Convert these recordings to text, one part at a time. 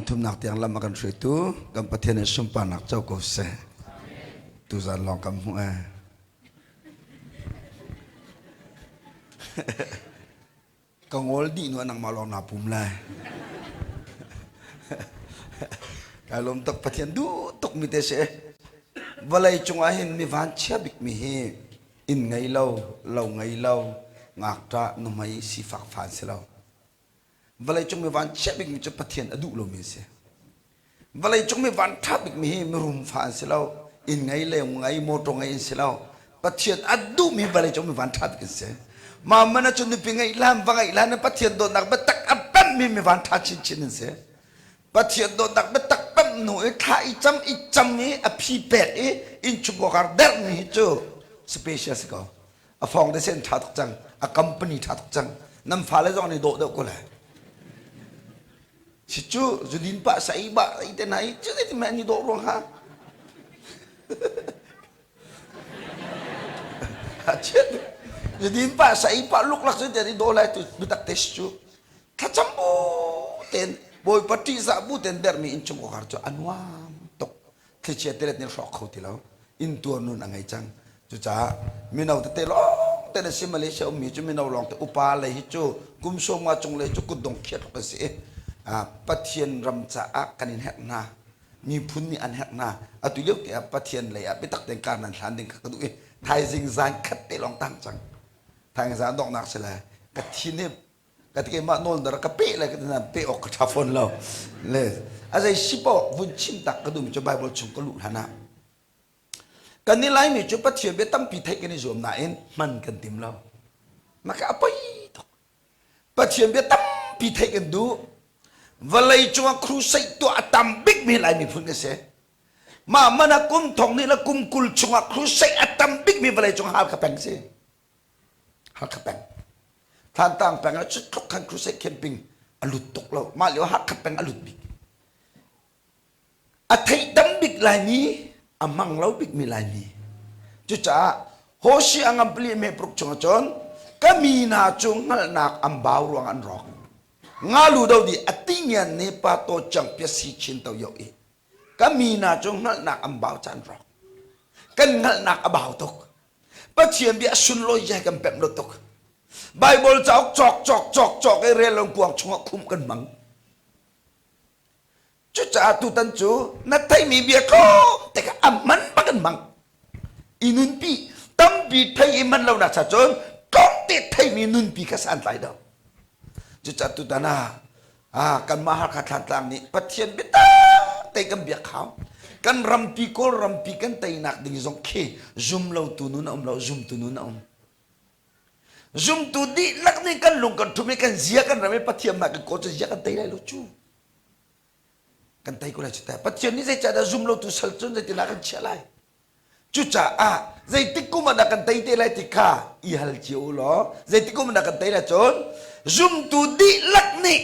thumnak tiang lam a kan hruaitu kan Pathian in sunparnak co ko seh. Tuzan lawng kan hmuh ee. Ka ngol dih nu nangmah lawng naa pum lai. Kai lawm tuk Pathian duh tuk mi te si. Vawlei cungah hin mi vanchia bik mi hi inn ngei lo, lo ngei lo, ngakṭah, nuhmei, sifak fa an si lo. Vawleicung mi vanchia bikmi cu Pathian a duh lomi an si. Vawleicung mi vanṭha bikmi hi mirum fa an si lo, inn ngei le ngei, motor ngei an si lo. Pathian a duhmi vawleicung mi vanṭha bik an si. Mah man ahcun nupi ngeih hlan, va ngeih hlan in Pathian dawtnak biatak a pemhmi mi vanṭha chinchin an si. Pathian dawtnak biatak pemh hnu i thla i cam i cam i a phi pek i innchungkhar derhmi hi cu special si ko. A fawng te sen ṭha tuk cang a company ṭha tuk cang nan fale zong nih dawh deuh ko lai si cu zudin pah sai ba ai te nai cu ti me ni dawh ruang ha chiat zudin pah sai pah luk lak cu te ni dawh lai tu bitak te cu thlacam bu ten bawipa ṭihzah bu ten dermi in chung kar cu a nuam tuk thlichia tilet nih hrawk kho ti lo intuar nun a ngei cang cucaah mino tete lawng te na si Malaysia ummi cu mino lawng te upa lei hi cu kum sawmnga cung lei cu kutdong khiat tluk an si i Pathian ram caah kan in herh hna miphun nih an herh hna atu lio te ah Pathian lei ah biatak tein kar nan hlan ding kha ka duh i thaizing zan khat te lawng tang cang thaizing zan donghnak si lai ka thin hi ka ti keimah nawl na rak ka pe le ka ti pe awk ka ṭha fawn lo le a zei si paoh vun chim tak ka duhmi cu Bible chung ka luh hlan ah kan ni Laimi cu Pathian bia tampi theih kan i zuam nain hman kan tim lo maka a poi tuk Pathian bia tampi theih kan duh vawlei cungah crusade tuah a tam bikmi Lai miphun kan si mah man ah kum thong nih le kum 20 chungah crusade a tam bikmi vawlei cung Halkha peng si Hakha peng Thantlang peng ah cutluk khan crusade camping a lut tuk lo mah lio Hakha peng a lut bik a theih tam bik Laimi a hmang lo bikmi Laimi cucaah Hoshi a ngampli me pruk chung cun ka mi hna cu hngalhnak an bau ruang an rawk ngalu do di a tingian ne pa to chang pia si chin to yo i ka mi hna cu hngalhnak an bau caan rawk kan hngalhnak a bau tuk Pathian bia sunlawi zia kan pemh lo tuk. Bible cauk cawk cawk cawk cawk i rel lo kuang chungah khumh kan hmang. Cucaah tutan cu na theimi bia tlawm te kha a man bak kan hmang. I nunpi tampi thei i man lo nak cha cun tlawmte theimi nunpi kha san tlai do. Cucaah tutan ah Ah, kanmah Hakha Thlantlang nih Pathian biatak te kan biak hau. Kan rampi Kawl rampi kan teinak ding zong khi zum lotu nun a um lo, zumtu nun a um. Zumtu dihlak nih kan lung kan ṭhum i kan zia kan ram i Pathian mah kan kawl cu zia kan tei lai lo cu. Kan tei ko lai cu teh. Pathian nih zeicahdah zum lotu sal cun zeitindah kan chiah lai? Cucaah zeitik kum ah dah kan tei te lai ti kha i hal cio u law zeitik kum ah dah kan tei lai cun zumtu dihlak nih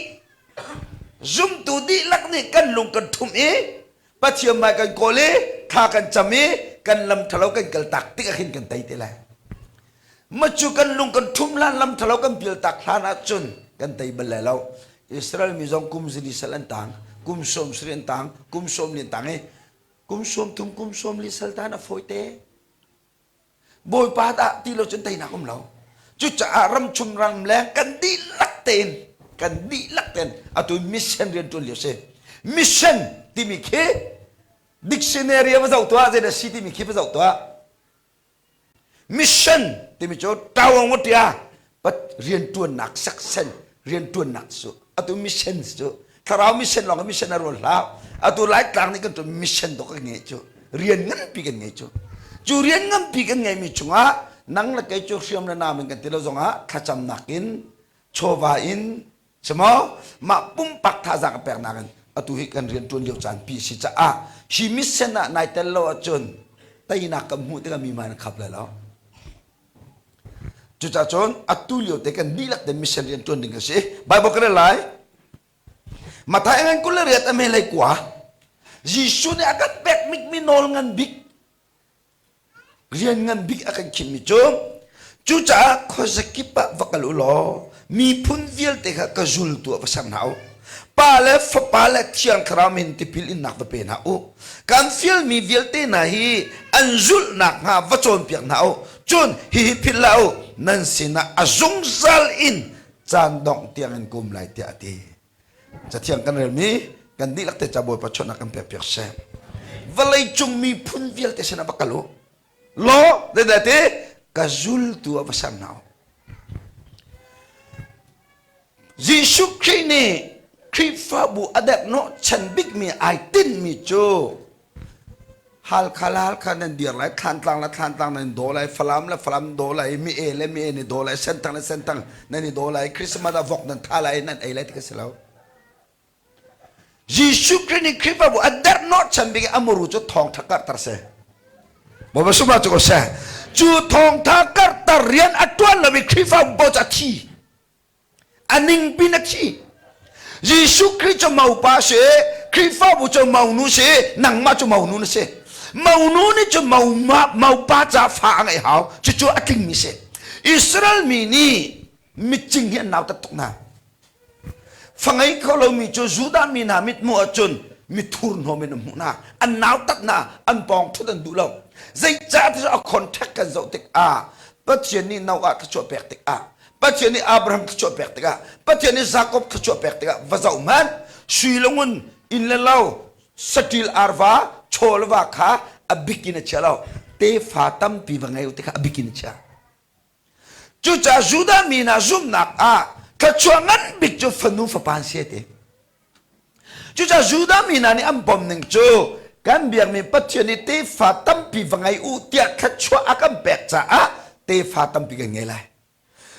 zumtu dihlak nih kan lung kan ṭhumh i Pathian hmai kan kawl i thla kan cam i kan lam ṭhalo kan kal tak tik ah khin kan tei te lai. Macu kan lung kan ṭhumh hlan lam ṭhalo kan pial tak hlan ahcun kan tei bal lai lo. Israel mi zong kum zili sal an tang, kum 70 an tang, kum 40 an tang i Kum 30 kum 40 saltan a fawite. Bawipa dah ti lo cun teinak um lo. Cucaah ramchung ramleng kan dihlak tein kan dihlak tein atu mission rian ṭuan lio si. Mission timi khi dictionary va zoh tuah zeidah si timi khi va zoh tuah. Mission timi cu tawang tia pat riantuannak saksen riantuannak cu atu mission cu thlarau mission lawng mission a rual hlah atu laitlang nih kan tu mission dok kan ngei cu rian nganpi kan ngei cu cu rian nganpi kan ngeimi chungah nang le kei cu hriam le nam in kan ti lo zongah thlacamnak in chawva in Simo mah pumpak thazaang a peknak in atu hi kan rian ṭuan lio caan pi si caah hi mission ah nai tel lo ahcun teinak kan hmuh tikah mi hmai na khap lai lo. Cucaah cun atu lio te kan dihlak te mission rian ṭuan ding a si. Bible ka rel lai. Matthai ngan 28 a me lei kua. Jesuh nih a kan pek mi nawl ngan bik Rian ngan bik a kan khimmi cu cucaah khuazakip ah va kal u law miphun vialte kha ka zultu ah va ser hna u. Pa le Fapa le Thiang Thlarau min tipil innak va pe hna u. Kan fialmi vialte hna hi an zulh nakhnga va cawnpiak hna u. Cun hihi philh hlah u, nan sinah a zungzal in caan dongh tiangin ka um lai tiah a ti. Cathiang kan relmi kan dihlak te ca Bawipa chawnhnak kan pekpiak seh. Vawleicung miphun vialte sinah va kal u. Law, te ka zultu ah va ser hna u. Jesuh Khrih nih Khrihfabu a derhnawh chan bikmi ai tinhmi cu Halkha le Halkha nan dir lai, Thlantlang le Thlantlang nan daw lai, Falam le Falam daw lai, Mi e le Mi e ni daw lai, Senthang le Senthang nan i daw lai, Christmas ah vok nan tha lai, nan ei lai ti ka si lo. Jesuh Khrih nih Khrihfabu a derhnawh chan bik i a muru cu thawngṭha karhter si. Bawipa sumah cu ko seh. Cu thawngṭha karhter rian a ṭuan lomi Khrihfabu paoh cu a thi. A ningpi na thi. Jesuh Khrih cu maupa si, Khrihfabu cu maunu si, nangmah cu maunu na si. Maunu nih cu maupa ca fa a ngeih hau, cucu a tlingmi si. Israel mi nih mitcing hi an nautat tuk hna. Fa ngei kho lomi cu Judah mi hna mithmuh ahcun mithurhnawm in an hmuh hna. An nautat hna, an pawng ṭhut an duh lo. Zeicahtiah a contract kan zoh tikah Pathian nih Noah thluachuah pek tikah Pathian nih Abraham thluachuah pek tikah Pathian nih Jakob thluachuah pek tikah va zoh hmanh sui le ngun inn le lo saṭil arva chaw le va kha a bik in a chia lo tefa tampi va ngei u ti kha a bik in a chia Cucaah Judah mi hna zumhnak ah thluachuah ngan bik cu fanu fapa an si ti. Cucaah Judah mi hna nih an pom ning cu kan biakmi Pathian nih tefa tampi va ngei u tiah thluachuah a kan pek caah tefa tampi kan ngei lai.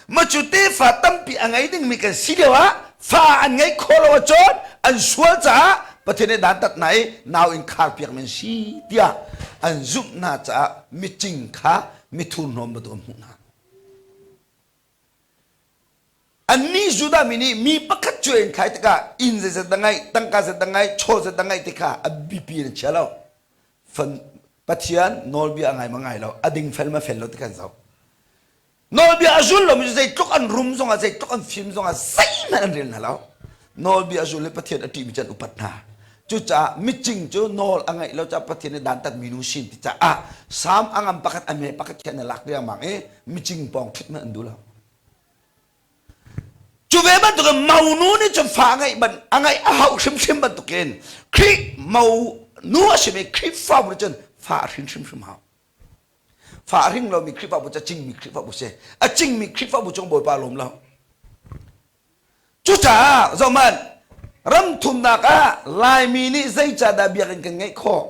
Mah cu tefa tampi a ngei dingmi kan si lio ah fa an ngeih khawh lo ahcun an sual caah Pathian nih dantat hna i nau in kharpiak men si tiah an zumh hna caah micing kha mithurhnawm bantuk an hmuh hna. Annih Judah mi nih mi pakhat cu in khai tikah inn zeizat dah ngeih, tangka zat dah ngeih, chaw zat dah ngeih ti kha a bipi in a chia lo. Pathian nawlbia a ngai ma ngai lo, a dingfel ma fel lo ti kan zoh. Nawlbia a zul lomi cu zeitluk an rum zongah zeitluk an fim zongah zeihmanh an rel hna lo. Nawlbia a zul i Pathian a ṭihmi cu an upat hna. Cucaah micing cu nawl a ngeih lo caah Pathian nih dantat mi nu sin ti caah Salm a ngam pakhat a me pakhat khi an i lak riangmang i micing pawng ṭhut hmanh an duh lo. Cu ve bantukin monu nih cun fa a ngeih ban a ngeih a hauh hrimhrim bantukin Khrih monu a simi Khrihfabu nih cun fa a hrin hrimhrim hau. Fa a hring lomi Khrihfabu cu a cingmi Khrihfabu si. A cingmi Khrihfabu cung Bawipa lawm lo. Cucaah zohhmanh ram thumnak ah Laimi nih zeicahdah biakinn kan ngeih khawh?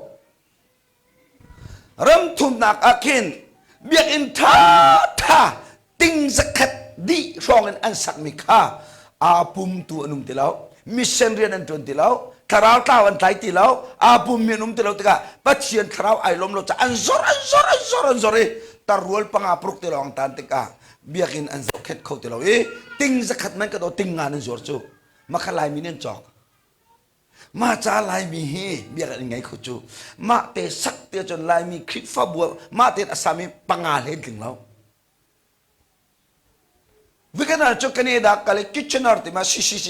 Ram thumnak ah khin biakinn ṭhaṭha ting zakhat dih hrawng in an sakmi kha aa pumtu an um ti lo mission rian an ṭuan ti lo thlarau tlau an tlai ti lo aa pummi an um ti lo tikah Pathian thlarau ai lawm lo caah an zor an zor an zor an zor i tarrual panga paruk te lawng tan tikah biakinn an zohkhenh kho ti lo i ting zakhat man ka do ting nga nan zuar cu makha Laimi nih an cawk mah ca Laimi hi biakinn ngei kho cu mah te sak te cun Laimi Khrihfabu mah tein a sami panga hlen tling lo Weekend cu Canada kal i Kitchener ti ma CCC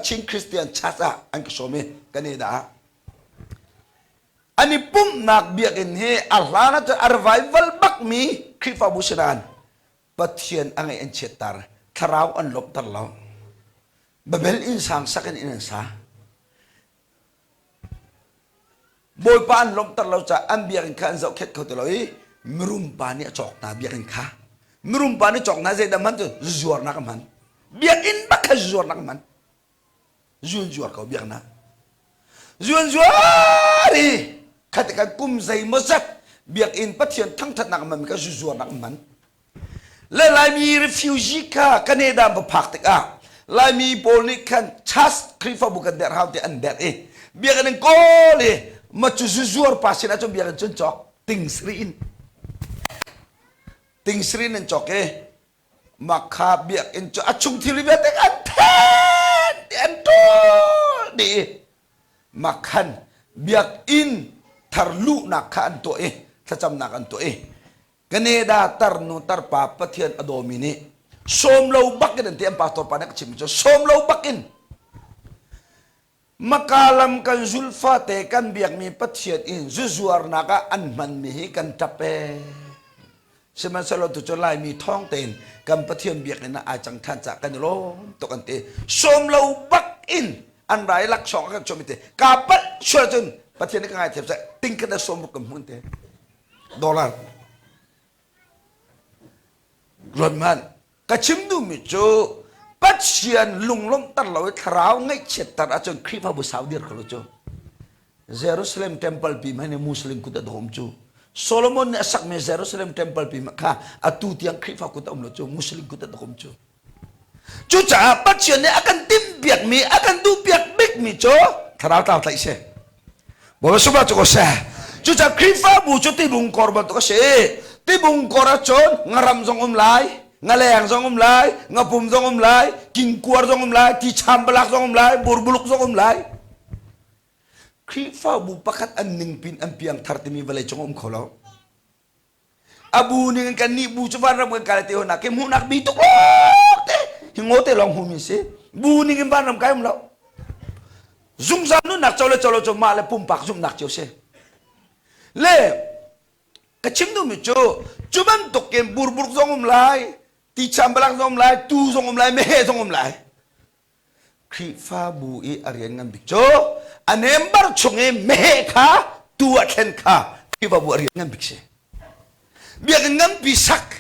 Chin Christian Church ah an ka sawm i Canada ah. An i pumhnak biakinn hi a hlan ah cun a revival bakmi Khrihfabu si nain Pathian a ngeih an chiatter, thlarau an lawmhter lo. Babel inn sang sak in inn an sa. Bawipa an lawmhter lo caah an biakinn kha an zohkhenh kho ti lo i mirum pa nih a cawk hna biakinn kha. Mirum pa nih cawk hna zeidah hman cu zuarnak a hman. Biakinn bak kha zuarnak a hman. Zuan zuar ko biaknak. Zuan zuar i khat kan kum zeimaw zat biakinn Pathian thangthatnak a hmanmi kha zu zuarnak a hman. Le Laimi refugee kha Canada va phak tikah Laimi pawl nih khan church Khrihfabu kan derh hau ti an derh i biakinn in kawl i ma cu zuzuar pa sinah cun biakinn cun cawk ting sri in ting sri in an cawk i makha biakinn cu a chung thil vialte an then an ṭawl dih i makhan biakinn thar luhnak kha an tuah i thlacamnak an tuah i Canada tarnu tarpa Pathian a dawmi nih sawm lo bak in an ti an pastor pa nih a chimmi cu sawm lo bak in. Maka lam kan zulfa te kan biakmi Pathian in zuzuarnak ah an hmanmi hi kan ṭap ee. Sihmanhsehlaw tu cu Laimi thawng tein kan Pathian biakinn ah ai cang ṭhan caah kan i lawm tuk an ti. Sawm lo bak in an ra i laksawng a kan chuahmi te kaa palh sual cun Pathian nih ka ngaithiam seh tingkhat le sawm ruk kan hmuh te dollar. Ruat hmanh. Ka chim duhmi cu Pathian lunglawmhter lo i thlarau ngaihchiatter ahcun Khrihfabu sau dir kho lo cu. Jerusalem temple pi hmanh Muslim kut a dawm cu. Solomon nih a sakmi Jerusalem temple pi kha atu tiang Khrihfa kut a um lo cu Muslim kut a dawm cu. Cucaah Pathian nih a kan timhpiakmi, a kan duhpiak bikmi cu thlarau tlau tlaih si. Bawipa sungah cu ko seh. Cucaah Khrihfabu cu tibung kor bantuk a si. Tibung kor ahcun ngaram zong um lai, ngaleng zong um lai, ngapum zong um lai, kingkuar zong um lai, ticham balak zong um lai, burbuluk zong um lai. Khrihfabu pakhat an ningpin an piangthar timi vawlei cung um kho lo. A bu ning in kan nih bu cu vanram kan kai te hona ke hmuhnak bi tuk te hi ngo te lawng hmu mi si. Bu ning in vanram kai um lo. Zungzal nunnak co le co lo cu mah le pumpak zumhnak cio si. Le ka chim duhmi cu cu bantuk in burburk zong um lai, ticham balak zong um lai, tu zong um lai, meheh zong um lai. Khrihfabu i a rian ngan bik cu a member chung i meheh kha tu ah thlen kha Khrihfabu a rian ngan bik si. Biakinn nganpi sak,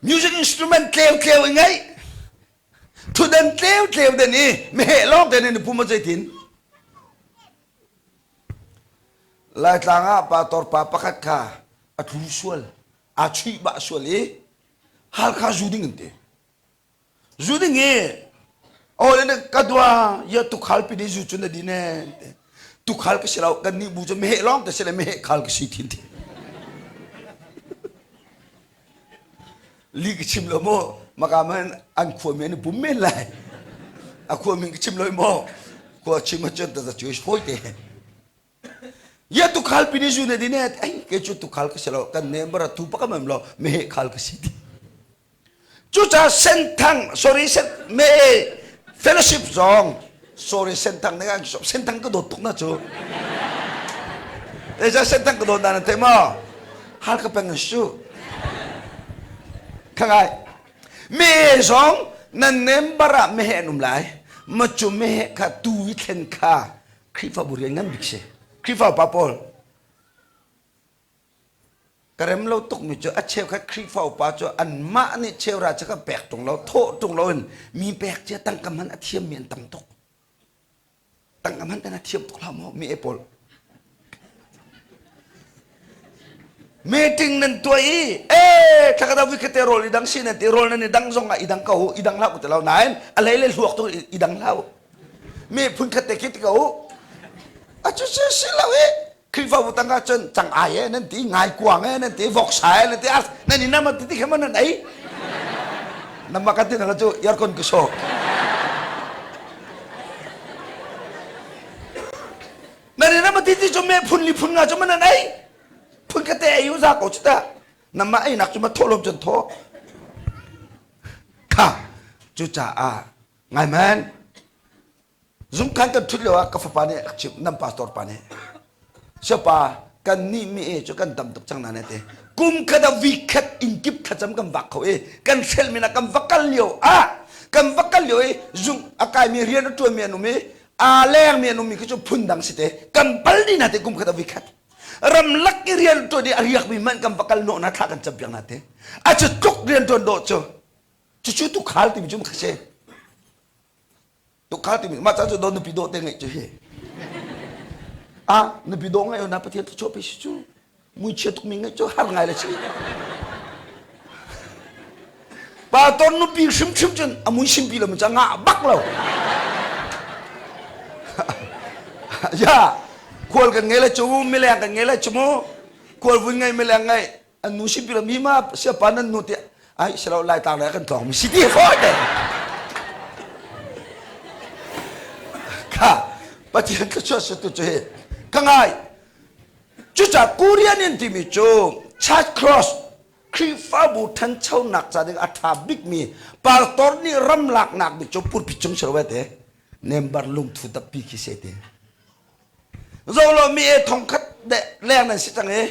music instrument tleu tleu i ngeih, thutdan tleu tleu den i meheh lawng te nih pum a zeitin. Laitlang ah pastor pa pakhat kha a tlu sual, aa chuih bah sual i Halkha zu ding an ti. Zu ding i aw le ka dua ya tukhal pi ni zu cu na din e tukhal ka si lo kan nih bu cu meheh lawng te si le meheh khal ka si thin ti li ka chim lo mu maka man an khua mi an pum men lai a khua min ka chim lo mu khua chim cun ta cu foi te Ya tukhal pini zu ne dine ai ke cu tukhal ka si lo kan ne bara tu pa kam lo me khal ka si ti cuca senthang sorry sen me fellowship zong sorry senthang ne kan senthang ka dawt tuk na cu Eza senthang ka dawt na nan te ma hal ka peng su khangai me zong nan nem bara me he an um lai ma cu me kha tu i thlen kha Khrihfabu rian ngan bik si. Khrihfa upa pawl ka rem lo tukmi cu a cheukhat Khrihfa upa cu anmah nih cheura cu ka pek ṭung lo thawh ṭung lo in mi pek cia tangka hman a thiammi an tam tuk. Tangka hman kan a thiam tuk hlah maw mi e pawl. Meeting nan tuah i ee thakada vikate rawl i dang si nan ti rawl nan i dang zong ah i dang ko i dang hlah ku ti lo nain a lei le hluak tu i dang hlah mi phun khat te khi ti ko a cu si si lo i Khrihfabu tangka cun cang ai e nan ti ngai kuang e nan ti voksa e nan ti as nan in nama ti ti kha nan ei nama kan ti na cu yarkon ku so nan in nama ti ti cu me phun li phun nga cu man nan ei phun khat te ei u za ko chu ta nama ei nak cu ma tho lom cun tho kha cu caah Ngai man. Zungkhan kan thut lio ah ka fapa nih a chimh nan pastor pa nih siapa kan nih mi e cu kan tam tuk cang na ne te kum khat a week khat in kip thlacam kan vak kho i kan hrel mi na kan va kal lio ah kan va kal lio i zung a kai mi rian a tuan mi an um i a leng mi an um mi khi cu phun dang si te kan pal ni na te kum khat a week khat ramlak i rian tuan i a riak mi man kan va kal nawh na thla kan cam piak na te a cu tluk rian tuan dawh cu Cucu tukhal timi cu ka si. Tukhal timi mah ca cu do nupi dawh te ngeih cu hi. Ah nupi dawh ngeih na Pathian thluachuah pe si cu. Muichia tukmi ngeih cu har ngai le si. Pastor nupi hrimhrim cun a mui simpi lo mi ca ngah bak lo. Ya khual kan ngei le cu mileng kan ngei le cu mu khual vun ngei mileng ngei an nu simpi lo mi ma siapa nan nu tiah ai silo lai tlang le kan tlawng mi si ti fawi te kha pathian thluachuah su tu cu hi ka ngai cuca Korean in timi cu church cross Khrihfabu thanchonak ca ding a tha bikmi pastor nih ram laknak bik cu pulpit cung si lo te. Nembar lungthu tappi khi se te. Zolo mi e thong khat de leng nan si cang e.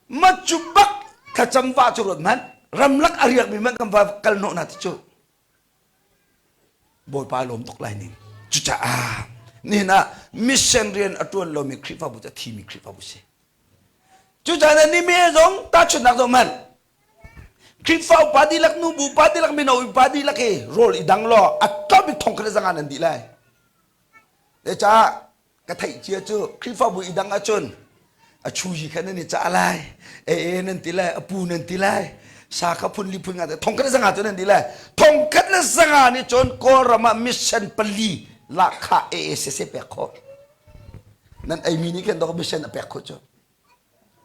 Ma cu bak thlacam va cu ruat hmanh ramlak a riak mi man kan va kal hnawh na ti cu. Bawipa lawm tuk lai ning. Cucaah nihin ah mission rian a ṭuan lomi Khrihfabu cu a thimi Khrihfabu si. Cucaah ni me zong tahchunhnak zong hmanh Khrihfa upa dihlak nubu upa dihlak mino upa dihlak hi rawl i dang law a tlawm bik thong khat zanga nan dih lai. Caah ka theih cia cu Khrihfabu i dang ahcun a chu hi kha nan i cah lai e e nan ti lai a pu nan ti lai sa kha phun li phun nga thong khat le zanga cu nan ti lai thong khat le zanga nih cun Kawlram ah mission pali lahkhah e e sese pek khawh nan eimi nih khin dok mission a pek khawh cu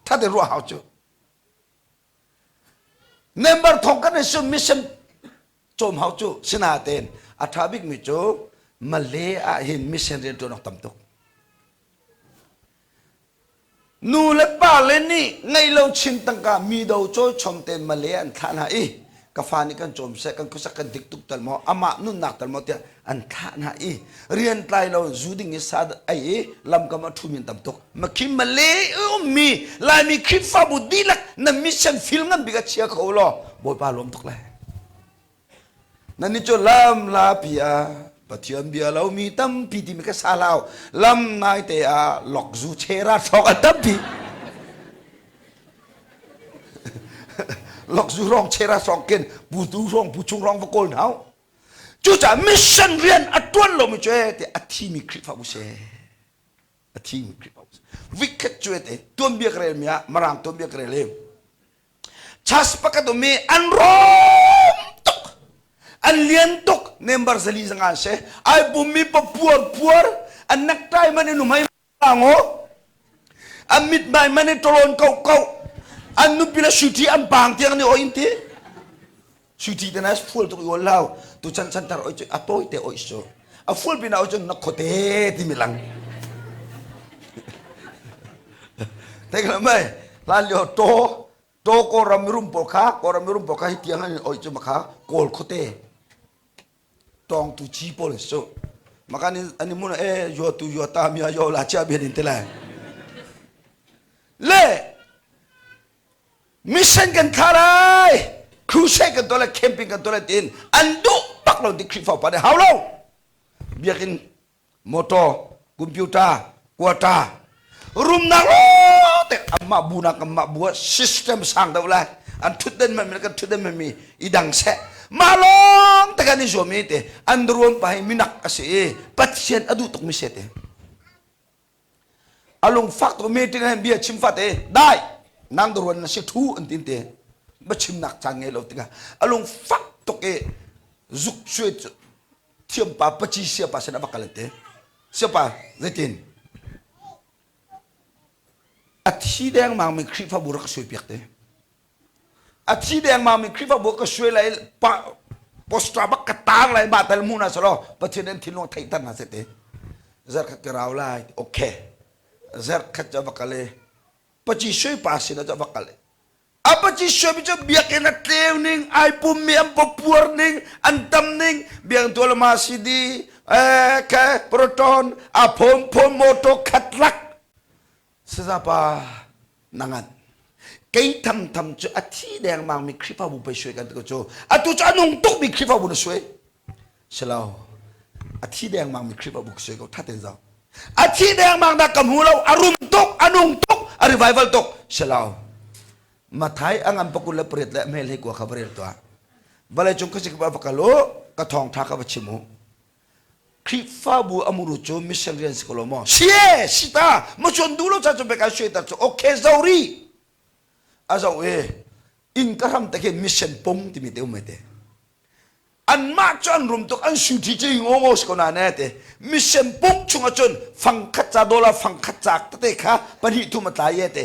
thate ruah hau cu Member thong kan i mission cawm hau cu sinatein a ṭha bikmi cu Malay ah hin mission rian ṭuan awk tam tuk. Nu le pa le nih ngeih lo chin tangka mi do cawi chom tein Malay an thlah hna i ka fa nih kan cawm seh kan khuasak kan dik tuk tal maw amah nunnak tal maw tiah an thlah hna i rian tlai lo zu ding i sa ei i lamkam a ṭhumi an tam tuk. Makhim Malay ummi Laimi Khrihfabu dihlak na mission field ngan bik a chia kho law Bawipa lawm tuk lai. Nan nih cu lam lapi ah Pathian bia lomi tampi timi ka sa lau lam nai te ah lok zu chera thok an tampi. Lok zu rong chera song ken pu tu rong pu chung rong va kawl nau. Cucaah mission rian a ṭuan lomi cu te a thimi Khrihfabu si. A thimi Khrihfabu si. Vikhat cu te tuanbia ka relmi ah Mirang tuanbia ka rel i church pakhat um i an rawm tuk an lian tuk member zali zanga an si ai pummi pa puar puar an necktie man in um hei ngo an mithmai man in tolon ko ko an nupi le suiti an pang tiang ni oi in ti suiti te na fual tuk i lau tu chan chan tar oi cu a tawi te oi su a fual pin oi cu na khote ti mi lang te ka mai hlan lio to to ko ram rum pawl kha ko ram rum pawl kha hi tiang an oi cu makha kawl khote tawng tu chi pawl su makan ani mun e yo tu yo ta mia yo la chia bien in te lai le mission kan thla lai crusade kan tuah lai camping kan tuah lai tiin an duh bak lo ti Khrihfa upa nih hau lo biakinn motor computer quota rumnak te amah bu nak amah bu system sang deuh lai an thutden man kan thutden man mi i dang seh mah lawng te kan i zuam i te an ruam pa hi minak a si i pathian a duh tuk mi se te a lungfak tuk meeting ah bia chim fate dai nang ruan na si thu an tin te ba chimnak caan ngei lo tikah a lungfak tuk i zuk sui thiam pa paci sia pa sin a va kal te sia pa zeitin a thi dengmang mi Khrihfabu rak suai piak te a thi dengmang mi Khrihfabu ka suai lai pa poster bak ka tar lai ma tal mu na salo Pathian an thinlung theihter na se te zarkhat ka rau lai okay zarkhat cha va kal paci sui pa sin ah va kal a paci sui cu biakinn a tleu ning ai pum mi an puar ning an tam ning biang tual ma CD eh ke proton a phom phom motor khat lak Sazapa nangan kei tham tham cu a thi dengmang mi Khrihfabu pei suai kan ti ko cu atu cu a nung tuk mi Khrihfabu na suai silo a thi dengmang mi Khrihfabu ka suai ko thaten zau a thi dengmang dah ka hmu lo a rum tuk a nung tuk a revival tuk silo Mathai a ngan pakul le pariat le hmel hei kua kha va rel tuah vawlei cung khuasik va va kal u ka thawngtha kha va chim u Khrihfabu a muru cu mission rian si ko lo maw? Si e, si ta. Ma chuan duh lo cha cu bek ai suai tar cu okay zo ri. A zo e in ka ram te khi mission pung timi te um te. Anmah cu an rum tuk an suthi ci ngo ngo si ko na ne te. Mission pung chung ahcun fang khat ca dollar fang khat ca tete kha pahnih thum a tlai e te.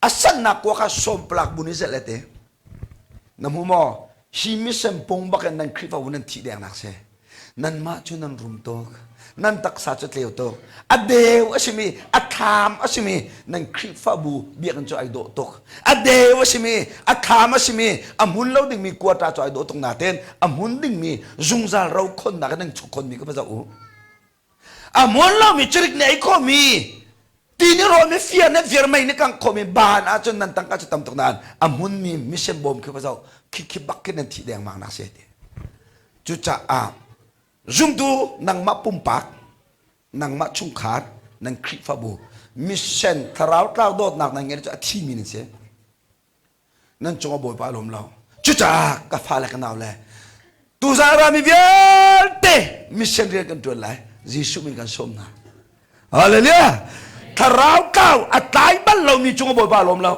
A sannak kua kha sawmplak bu nih zelh te. Na hmu maw? Hi mission pung bak in nan Khrihfabu nan thih dengnak si. Nanmah cu nan rum tuk. Nan taksa cu tleu tuk. A deu a simi, a thlam a simi nan Khrihfabu biakinn cu ai dawh tuk. A deu a simi, a thlam a simi, a hmun lo dingmi quarter cu ai dawh tuk nain a hmun dingmi zungzal ro khonnak in nan chuk khonmi ka va zoh u. A hmun lomi cirik nih ei khawhmi ti nih rawlmi fia nih vir mei nih kangh khawhmi baan ahcun nan tangka cu tam tuk nain a hmunmi mission bawm khi va zoh khi khi bak khi nan thih dengmang nak si ti. Cucaah zumtu nangmah pumpak nangmah chungkhar nan Khrihfabu mission thlarau tlau dawtnak nan ngeih cu a thimi nan si. Nan cungah Bawipa a lawm lo. Cucaah ka fale ka nau le tuzaan rami vialte mission rian kan ṭuan lai. Jesuh min kan sawm hna. Hallelujah! Thlarau tlau a tlai bal lomi cungah Bawipa a lawm lo.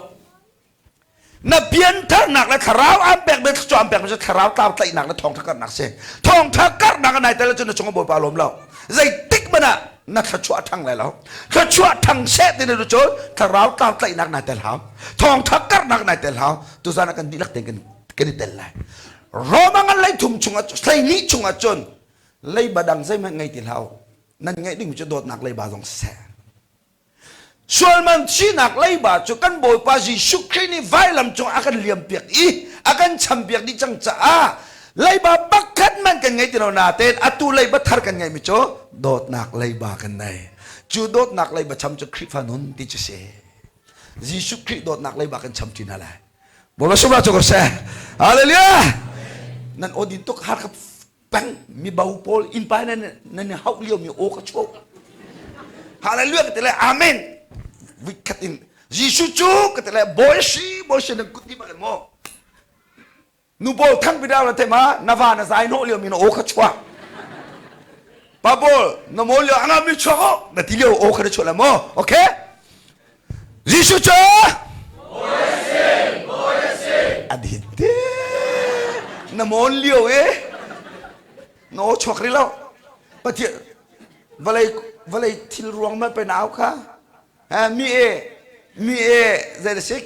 Na piantharnak le thlarau aan pek mi thluachuah aan pek mi cu thlarau tlau tlaihnak le thawngṭha karhnak si. Thawngṭha karhnak a nai tel ahcun na cungah Bawipa a lawm lo. Zeitik hmanh ah na thluachuah a ṭhang lai lo. Thluachuah ṭhang seh ti na cun thlarau tlau tlaihnak nai tel hau. Thawngṭha karhnak nai tel hau. Tuzaan ah kan dihlak tein kan kan i tel lai. Roma ngan 13 chungah 12 chungah cun leiba dang zeihmanh ngei ti hlah u. Nan ngeih ding cu dawtnak leiba zong siseh. Sualman sinak leiba cu kan Bawipa Jesuh Khrih nih vailam cung a kan liampiak i a kan champiak dih cang caah leiba pakhat man kan ngei ti lo nain atu leiba thar kan ngeihmi cu dawtnak leiba kan nei. Cu dawtnak leiba cham cu Khrihfa nun ti cu si. Jesuh Khrih dawtnak leiba kan cham ṭi hna lai. Bawipa sungah cu ko seh. Hallelujah! Nan aw din tuk har ka peng mibo pawl innpa nan nan i hauh lio mi aw ka chuah hallelujah ka ti le amen vikhat in Jesuh cu ka ti le bawi si bawi si nan kut ni bak maw nu pawl thang bidau na thema na va na zai hnawh lio mi na aw kha chuah pa pawl na mawl lio anga mi chuak o na ti lio aw kha na chuah la maw okay Jesuh cu a din te na mawn lio e na aw chuak rih lo Pathian vawlei vawlei thil ruang ma pe nau kha ha mi e mi e zei da sik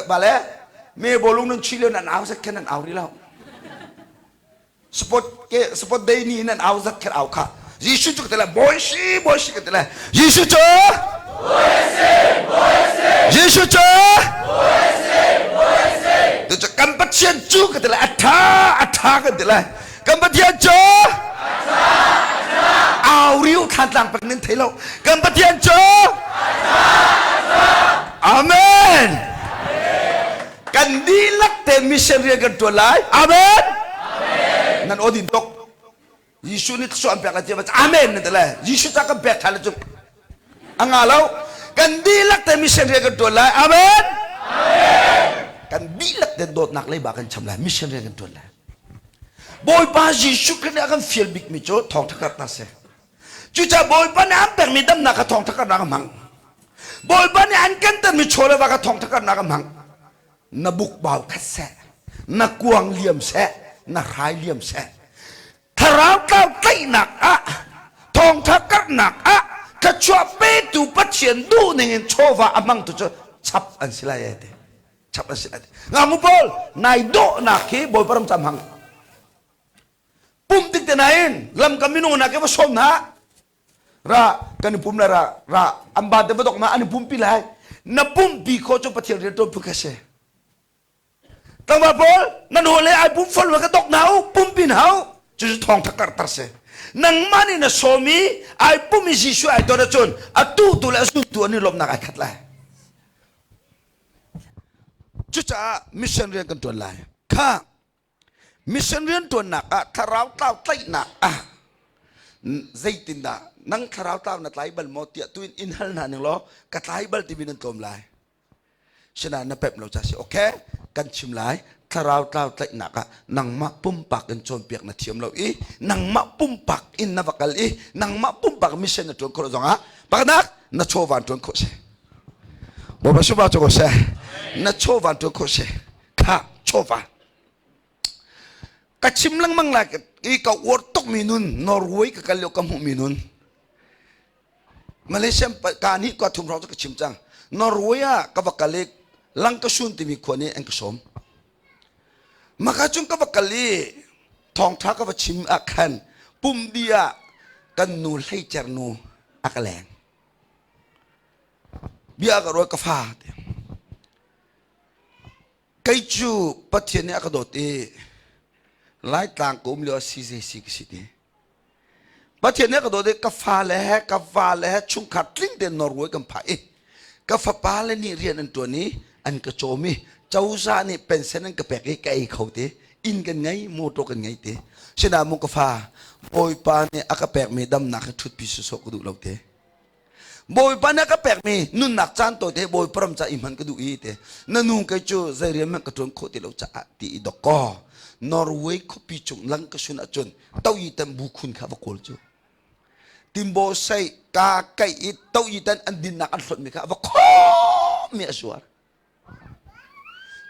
bale me bolung nan chi lio nan au sat khan nan au rih lo Sport ke sport day ni nan au zat kher au kha Jesuh cu ka ti lai bawi si bawi si ka ti lai Jesuh cu bawi si bawi si Jesuh cu bawi si bawi si tu cu kan Pathian cu ka ti lai a tha a tha kan ti lai kan Pathian cu a tha a tha au riu thlan tlang pek nin thei lo kan Pathian cu a tha a tha Amen Kan dihlak te mission rian kan ṭuan lai. Amen. Nan aw din tuk. Jesuh nih thluachuah an pek lai tiah Amen nan ti le. Jesuh ca kan pek ṭhan le cu a nga lo. Kan dihlak te mission rian kan ṭuan lai. Amen. Kan dihlak te dawtnak leiba kan cham lai. Mission rian kan ṭuan lai. Bawipa Jesuh Khrih nih a kan fial bikmi cu thawngṭha karhnak si. Cucaah Bawipa nih an pekmi damnak kha thawngṭha karhnak a hmang. Bawipa nih an kan termi chaw le va kha thawngṭha karhnak a hmang. Na bukbau khat seh, na kuang liam seh, na hrai liam seh. Thlarau tlau tlaihnak ah, thawngṭha karhnak ah, thluachuah petu Pathian duh ning in chawva a hmangtu cu chap an si lai ti. Chap an si lai ti. Ngamu pawl, nai dawhnak hi Bawipa ram ca hmang. Pum tik te nain lamka minung hna ke va sawm hna ra kan i pum lai ra ra an ba te va dok ma an i pumpi lai na pumpi kho cu pathian rian tuan phu kha si tlangval pawl nan haw le ai pum fol ka dok na u pumpi na u cu cu thawng thakar tar si nangmah nih na sawm i ai pum i Jesuh ai ton ahcun a tu tu le a zultu an i lawmhnak ai khat lai cucaah mission rian kan tuan lai kha Mission rianṭuannak ah thlarau tlau tlaihnak ah zeitindah nang thlarau tlau na tlai bal maw tiah tuin in hal hna ning law ka tlai bal timi nan tlawm lai. Sinain na pemh lo ca si okay kan chim lai thlarau tlau tlaihnak ah nangmah pumpak in cawnpiak na thiam lo i nangmah pumpak in na va kal i nangmah pumpak mission na ṭuan khawh zongah pakhatnak na chawva ṭuan khawh si. Bawipa subah cu ko seh. Na chawva ṭuan khawh si. Kha chawva ka chim lengmang lai i ka uar tukmi nun Norway ka kal lio ka hmuhmi nun Malaysia ka nih ka thum hrawng cu ka chim cang Norway ah ka va kal i Langkasun timi khua nih an ka sawm maka cun ka va kal i thawngtha ka va chim ah khan. Pumdi ah kan nu hleicer nu a ka leng. Bia ka ruat ka fa te. Kei cu Pathian nih a ka dawt i Laitlang ka um lio ah CJC ka si ti. Pathian nih a ka dawt i ka fale he ka vale he chungkhar tling tein Norway kan phah i ka fapale nih rian an ṭuan i an ka cawm i cozah nih pension an ka pek i ka ei kho ti inn kan ngei motor kan ngei ti sinain mu ka fa Bawipa nih a ka pekmi damnak hi ṭhutpi sawsawh ka duh lo ti Bawipa nih a ka pekmi nunnak caan tawite Bawipa ram ca i hman ka duh i te na nu kei cu zei rian hmanh ka ṭuan khawh ti lo caah ti i dok kaw Norway khuapi cung lang ka sun ahcun toyi tan bu khun kha va kawl cu timbo sei ka kai i toyi tan an dinnak an hlawtmi kha va khawm mi a zuar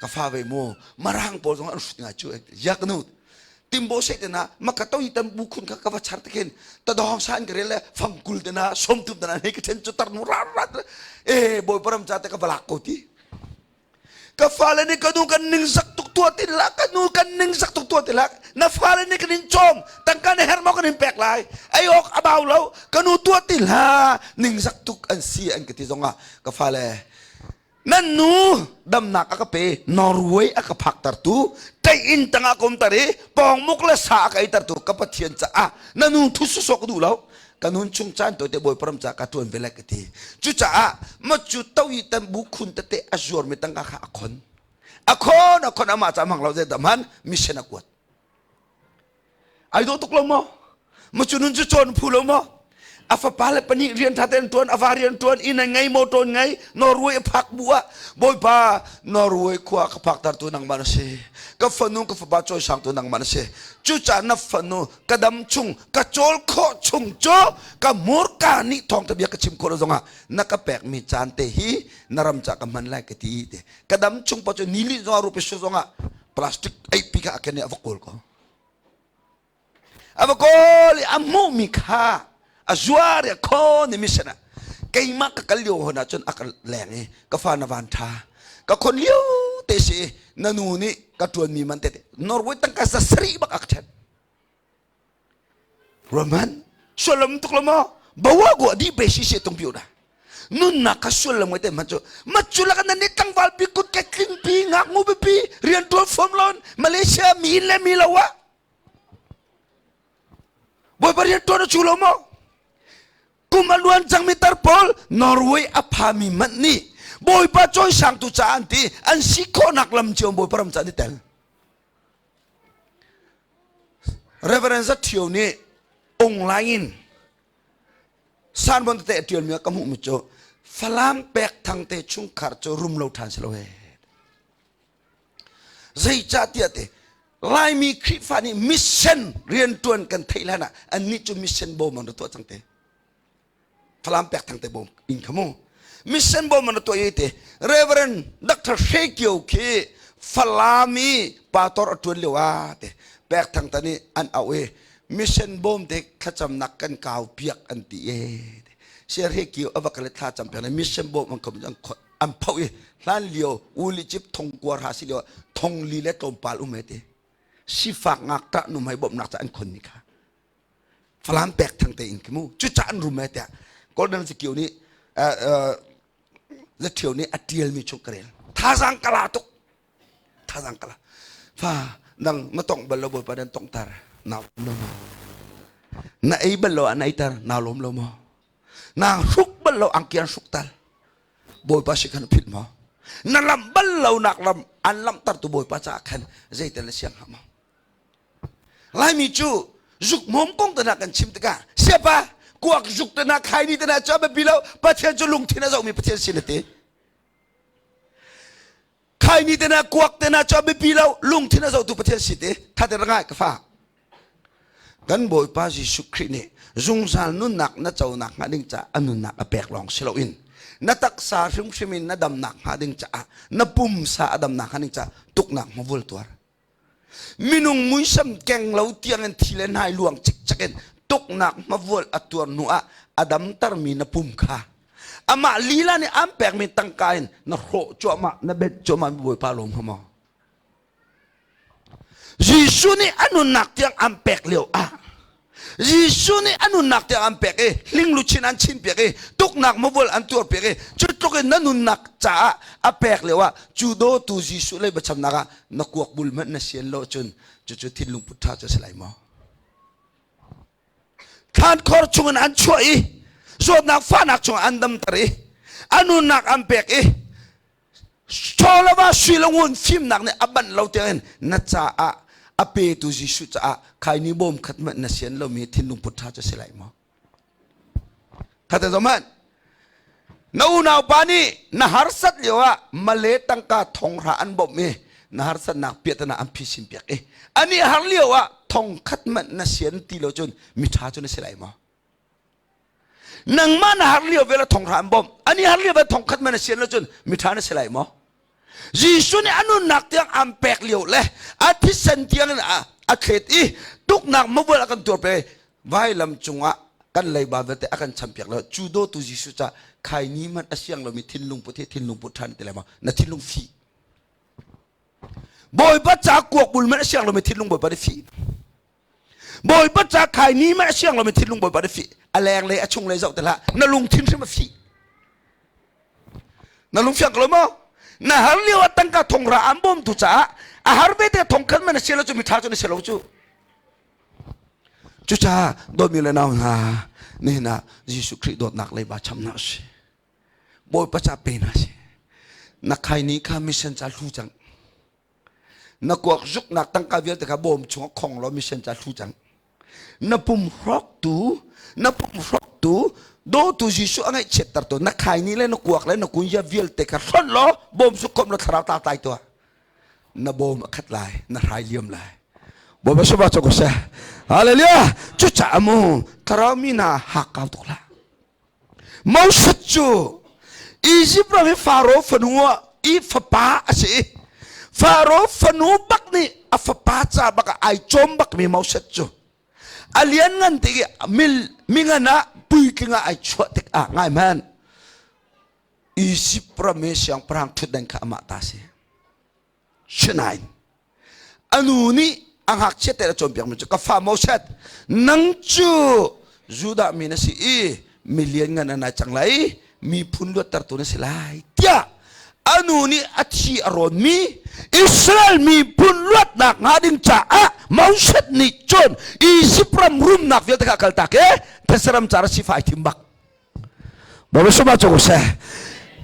ka fa ve mu marang pawl zong an hrut ngai cu yak nu timbo sei te na maka to tan bu khun kha ka va char te khin ta dong sa an ka rel le fangkul te na somtum te na nei ka then chu tar nu ra ra e boy param cha te ka balak ko ti ka fale nih ka nu kan ning zak tuk tua ti la ka nu kan ning zak tuk tua ti la na fale nih kan in cawm tangka na her maw kan in pek lai ei awk a bau lo ka nu tua ti la ning zak tuk an si an ka ti zongah ka fale nan nu damnak a ka pe Norway a ka phaktertu ṭei inn tangah ka umter i pawngmuk le sa a ka eitertu ka Pathian caah na nu thu sawsawh ka duh lo ka nun chung caan tawite Bawipa ram caah ka ṭuan ve lai ka ti cucaah macu to i tan bu khun tete a zuarmi tangka kha a khon a khon a khon amah ca hmang lo zei dah hman mission a kuat Ai dawh tuk lo maw? Macu nun cu cawn phu lo maw? A fapa le pahnih rian ṭha tein ṭuan, a va rian ṭuan, inn a ngei, motor ngei, Norway a phak bu ah Bawipa Norway khua ka phaktertu nangmah na si. Ka fanu ka fapa cawisangtu nangmah na si. Cucaah na fanu ka dam chung, ka cawl khawh chung cu ka hmurka nih thawngṭha bia ka chim khawh lo zongah na ka pekmi caan te hi na ram ca ka hman lai ka ti te. Ka dam chung pa cu nili zongah rupi su zongah plastic eipi kha a ken i a va kawl ko a va kawl i a hmuhmi kha a zuar i a khawn i mission ah keimah ka kal lio hon ahcun a ka leng i ka fa na van ṭha ka khon lio te si na nu nih ka ṭuanmi man tete Norway tangka za sarih bak a ka ṭhen Roman sullam tuk lo maw bawa gu di pe si se tung piu da nunnak kha sullam ngai te man cu macu laka nan ni tlangval pi kut ke tling pi ngak ngu pi rian tuan fom lon Malaysia mi le mi lo wa Bawipa rian tuan chu lo maw kum a luan cangmi tar pawl Norway a phami manh nih Bawipa cawisang tu ca an ti an si khawhnak lam cio Bawipa ram ca an i tel Reverend Za Ṭhio nih online in sanbon tete a ṭialmi ah ka hmuhmi cu Falam pek thang te chungkhar cu rum lo ṭhan si lo he. Zeicahtiah te Laimi Khrihfa nih mission rianṭuan kan theih hlan ah annih cu mission bawm an ra tuah cang te. Falam pek thang te bawm in kha mu mission bawm an tuah i te Reverend Dr. Hre Kio khi Falam i pastor a tuan lio ah te pek thang ta nih an auh i mission bawm te thlacamnak kan kau piak an ti e sia Hre Kio a va kal i thla cam piak le mission bawm an kom an an pho i hlan lio uli chip thong kuar ha si lio thong li le tlawmpal um he te sifak ngakṭah numhei bawmhnak ca an khon ni kha Falam pek thang te in khi mu cuca an rum e tiah Golden Sikio nih Zathio nih a tialmi chung ka rel thazang kala tuk thazang kala fa nang na tong bal lo bawipa nan tong tar na lo ma na ei bal lo an ei tar na lom lo mo na hruk bal lo angkian hruk tal bawipa si khan phit mo na lam bal lo nak lam an lam tar tu bawipa ca khan zeitel na siang ha mo Laimi cu zuk hmawm kong te hna kan chim tikah siapa kuak zuk te hna khaini te hna cu a biapi lo Pathian cu lungthin a zohmi Pathian sin a ti khaini te hna kuak te hna cu a biapi lo lungthin a zohtu Pathian si ti thate rangai ka fa kan Bawipa Jesuh Khrih nih zungzal nunnak na conak hnga ding caah a nunnak a pek lawng si loin na taksa hrimhrim in na damnak hnga ding caah na pumsa a damnak hnga ding caah tuknak hmavul tuar Minung muisam keng lo tiangin thi le hnai luang cikcek in tuknak hmavual a tuar hnu ah a damtermi na pum kha amah lila nih aan pekmi tangka in na hrawh cuahmah na benh cuahmah mi Bawipa lawm hnga maw? Jesuh nih a nunnak tiang aan pek lio ah. Jesuh nih a nunnak tiang an pek i hling luchin an chin piak i tuknak mavual an tuar piak i cu tluk in na nunnak caah a pek lio ah cu dawtu Jesuh lei bachamnak ah na kuak bul hmanh na sian lo cun cucu thinlung put ṭha cu a si lai maw? Thlankhor chungin an chuah i zawtnak fahnak chungah an damter i a nunnak an pek i Chawlava sui le ngun fimnak nih a banh lo tiangin na caah a petu Jesuh caah khaini bawm khat hmanh na sian lomi thinlung put ṭha cu si lai maw? Khate zohmanh. Na unaupa nih na harsat lio ah male tangka thonghra an bawmh i na harsatnak piahtana an phisin piak i ani har lio ah thong khat hmanh na sian ti lo cun miṭha cu na si lai maw? Nangmah na har lio vel a thonghra an bawmh ani har lio vel thong khat man a sian lo cun miṭha na si lai maw? Jesuh nih a nunnak tiang aan pek lio le a thisen tiang in a thlet i tuknak mavual a kan tuar pe vailam cungah kan leiba vialte a kan champiak lo cu dawtu Jesuh ca khaini hmanh a siang lomi thinlung put hi thinlung put ṭhan ti lai maw na thinlung fi Bawipa ca kuak bul hmanh a siang lomi thinlung Bawipa nih fi Bawipa ca khaini hmanh a siang lomi thinlung Bawipa nih fi a leng le a chung le zoh te hlah na lungthin hrim a fi Na lungfiang ko lo maw? Na har lio ah tangka thongra an bawmtu caah a har ve te thong khan man a si lo cu miṭha cu na si lo cu. Cucaah dawtmi le nau hna nihin ah Jesuh Khrih dawtnak leiba cham hna usih. Bawipa ca pe hna sih. Na khaini kha mission ca hlu cang. Na kuak zuknak tangka vialte kha bawm chungah khong law mission ca hlu cang. Na pum hrawktu, na pum hrawktu, dawtu Jesuh a ngaihchiattertu na khaini le na kuak le na kunya vialte kha hlonh law bawm su khom law thlarau ta tlai tuah. Na bawm a khat lai, na hrai liam lai. Bawipa saba cho ko seh. Hallelujah. Cucaah mu thlarau mi hna hakkau tuk hlah. Moses cu Izipt ram i Faro fanu i fapa a si i Faro fanu bak nih a fapa ca bak ah ai cawm bakmi Moses cu a lianngan tik i mingan ah puitling ah ai chuah tikah ngai hmanh Izipt ram i siangpahrang ṭhutdan kha amah ta a si. Sinain a nu nih a ngakchia te a cawnpiakmi cu ka fa Moses nang cu Judah mi na si i mi lianngan an ai cang lai miphun luattertu na si lai tiah a nu nih a thi a rawnmi Israel miphun luatnak hnga ding caah Moses nih cun Izipt ram rumnak vialte kha a kaltak i these ram car a sifa ai thim bak. Bawisama cu seh.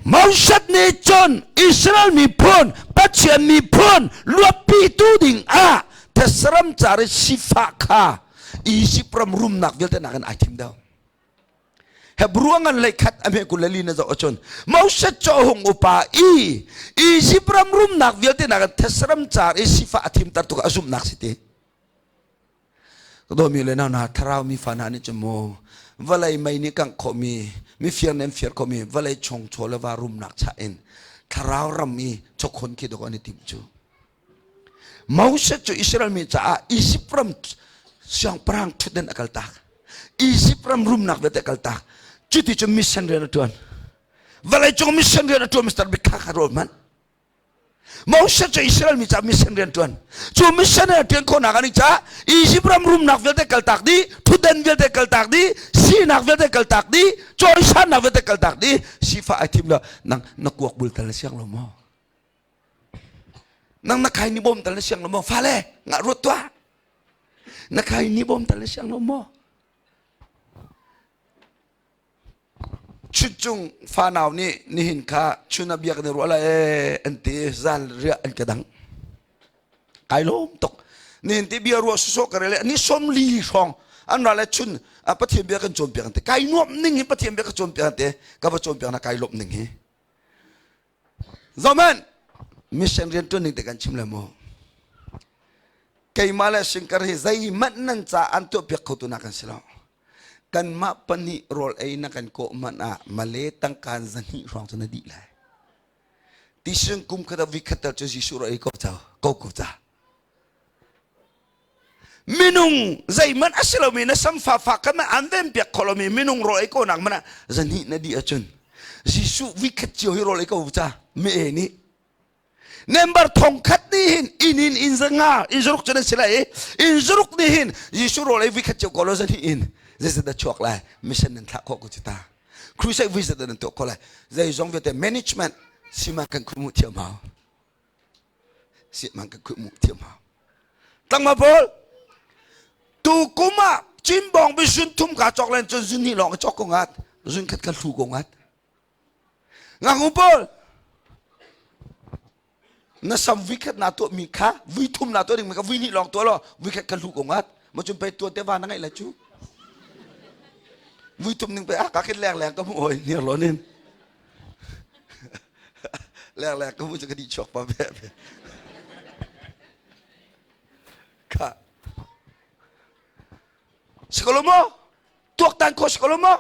Moses nih cun Israel miphun Pathian miphun luatpitu ding ah these car i sifah kha Izipt ram rumnak vialte nakin ai thim deuh. Hebrew ngan lei khat a hme kul le li na zoh ahcun Moses cu a hung upa i Izipt ram rumnak vialte nakin these ram car i sifah a thimter tuk a zumhnak si ti. Ka dawmi le nau hna thlarau mi fa hna nih cun mu vawlei mei nih kangh khawhmi mifir nih an fir khawhmi vawlei chung chaw le va rumnak chah in thlarau ram i chawkhawn khi dawk an i timh cu. Moses cu Israel mi caah Izipt ram siangpahrang ṭhutden a kaltak. Izipt ram rumnak vialte a kaltak. Cuti cu mission rian a ṭuan. Vawlei cung mission rian a ṭuan Mr. Big kha kha rawl hmanh. Moses cu Israel mi caah mission rian ṭuan. Cu mission rian ṭuan khawhnak an caah Izipt ram rumnak vialte kaltak dih, thutden vialte kaltak dih, sinak vialte kaltak dih, cawisannak vialte kaltak dih, sifah ai thim lo. Nang na kuak bul tal na siang lo maw? Nang na khai ni bawm tal na siang lo maw? Fale, ngah ruat tuah. Na khai ni bawm tal na siang lo maw? Chuncung fanau nih nihin kha chun a biak ni ruah lai ee an ti zan riah an ka dang. Kai lawm tuk. Nihin ti bia ruah sawsawh ka rel ni 40 hrawng an ra le chun Pathian bia kan cawnpiak an ti. Kai nuamh ning hi Pathian bia ka cawnpiak an ti. Ka va cawnpiak na kai lawmh ning hi. Zohhmanh mission rian ṭuan ning te kan chim le mu. Keimah le Singkar hi zeihmanh nan ca an tuahpiak khotu na kan si lo. Kanmah pahnih rawl ei na kan kawh hmanh ah Malay tangkaan zahnih hrawng cu na dih lai. Tisun kum khat ah vikhat tal cu Jesuh rawl ei ko ca ko ko ca. Minung zeihmanh a si lomi na samfa fak kha an ven piak kho lomi minung rawl ei ko nak hmanh ah zahnih na dih ahcun Jesuh vikhat cio hi rawl ei ko ca mi e nih. Member thong khat nih hin inn in inn zanga inn zaruk cu nan si lai i inn zaruk nih hin Jesuh rawl ei vui khat cio ko lo zan hi in zeizat dah chuak lai mission nan thlah khawh ko cu ta crusade vui zat dah nan tuah khawh lai zeizong vialte management sima kan khumu thiam hau sima kan khumu thiam hau tlangma pawl tu kum ah cimbong bi zun thum ka cawk len cun zun hnih lawng ka cawk ko ngat zun khat ka hlu ko ngat Ngaknu pawl na sam vui khat na tuah mi kha vui thum na tuah ding mi kha vui hnih lawng tuah law vui khat kha hlu ko ngat ma cun pei tuan te va na ngeih lai cu vui thum ning pe a ka khin leng leng ka mu oi niar lo nin leng leng ka mu chu ka di chuak pa ve kha sikolo mo tuak tan kho sikolo mo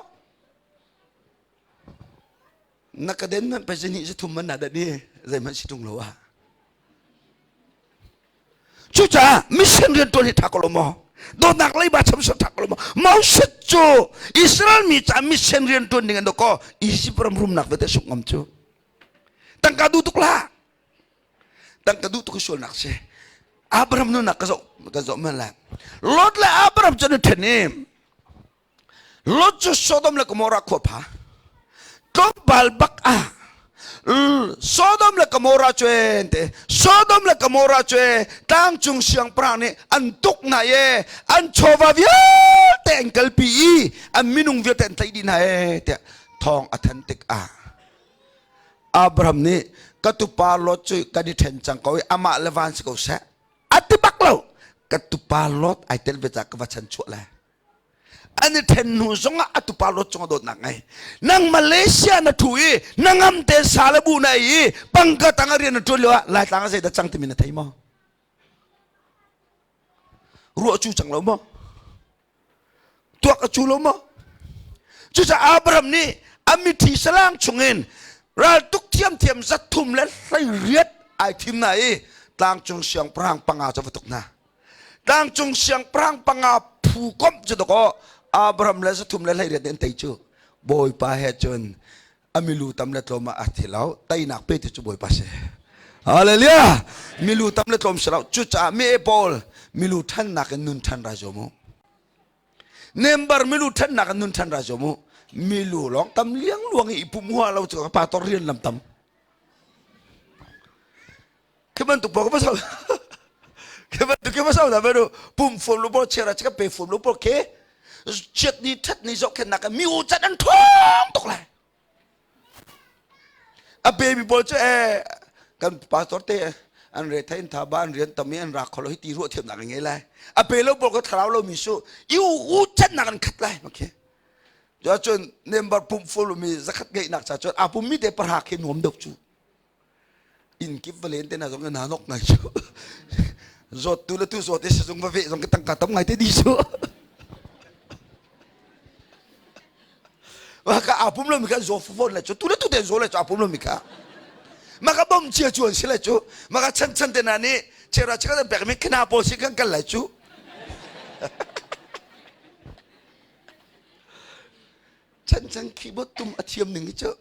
Na ka den hmanh pei zihnih zithum man na dat i zeihmanh si ṭung lo ah. Cucaah mission rianṭuan hi ṭha ko lo maw? Dawtnak leiba cham sawt ṭha ko lo maw? Moses cu Israel mi caah mission rianṭuan ding an dawk Egypt ram rumnak vialte sungh ngam cu. Tangka duh tuk hlah. Tangka duh tuk hi sualnak si. Abraham nunnak ka zoh ka zoh man lai. Lot le Abraham cu an i ṭhen i Lot cu Sodom le Gomorrah khua pha. Tlawmpal bak ah Sodom le Gomorrah cu te Sodom le Gomorrah cu tlangcung siangpahrang nih an tuk hna i an chawva vialte an kalpi i an minung vialte an tlaih dih hna e tiah thawng a than tikah Abraham nih ka tupa Lot cu kan i ṭhen cang ko i amah le van si ko seh a ti bak lo ka tupa Lot ai tel ve ca ka va chan chuah lai An i ṭhen hnu zongah a tupa Lot cungah dawtnak ngei. Nang Malaysia na ṭhu i na ngam te sa le bu na ei i pangka tang ah rian na ṭuan lio ah Laitlang ah zeidah cang timi na thei maw? Ruah cu cang lo maw? Tuak a cu lo maw? Cucaah Abraham nih a mithi salang chungin raltuk thiamthiam zat thum le hlei riat ai thim na i tlangcung siangpahrang panga cu va tuk hna. Tlangcung siangpahrang panga phu komh cu dakaw Abraham le zathum le hleiriat nih an tei cu Bawipa he cun a milu tam le tlawm ah a thi lo teinak pe ti cu Bawipa si. Hallelujah! Milu tam le tlawm si lo. Cucaah mi e pawl milu ṭhannak in nun ṭhan rai zuam u. Nembar milu ṭhannak in nun ṭhan rai zuam u. Milu lawng tam liangluang i pum hua lo cu pa tor rian lam tam. Khi bantuk pawl ka pasal khi bantuk khi pasal na veru pum fum lu pawl chera chika pe fum lu pawl ke chiat ni that ni zohkhennak ah mi u cat an ṭhawng tuk lai a baby pawl cu eh kan pastor te an re thain tha ba an rian tam i an rak kholo hi ti ruah thiamnak an ngei lai a pe lo pawl ka thlarau lo mi su i u cat nak an khat lai okay cun member pum ful mi zakhat ngeihnak cha cun a pum mi te parha khi nuam deuh cu inn kip va len te na zong na nok ngai cu zawt tu le tu zawt i sizung va veh zong ka tangka tam ngai te di cu ma ka a pum lo mi kha zaw fon le cu tu le tu te zaw le cu a pum lo mi kha ma ka bom chia cu an si le cu ma ka chan chan te na nih chera chika pek mi khina pawl si kan kal lai cu chan chan keyboard tum a thiam ning hi cu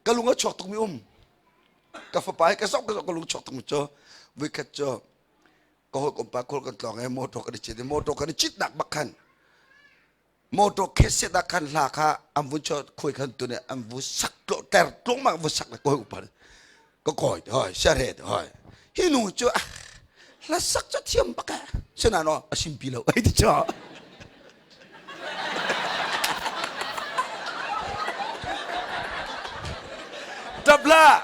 ka lung a chuak tukmi um ka fapa hi ka zoh ka zoh ka lung chuak tukmi cu voikhat cu ka hawikom pa khual kan tlawng i motor kan i cit i motor kan i citnak bak khan motor kheset ah khan hla kha an vun cho khuai khan tun i an vu sak tlo ter tlung mak vu sak le ka hawikom pa ka kawi hoi siaret hoi hi nu cu hla sak cu thiam bak eh sinain a simpi lo ai ti cho Tabla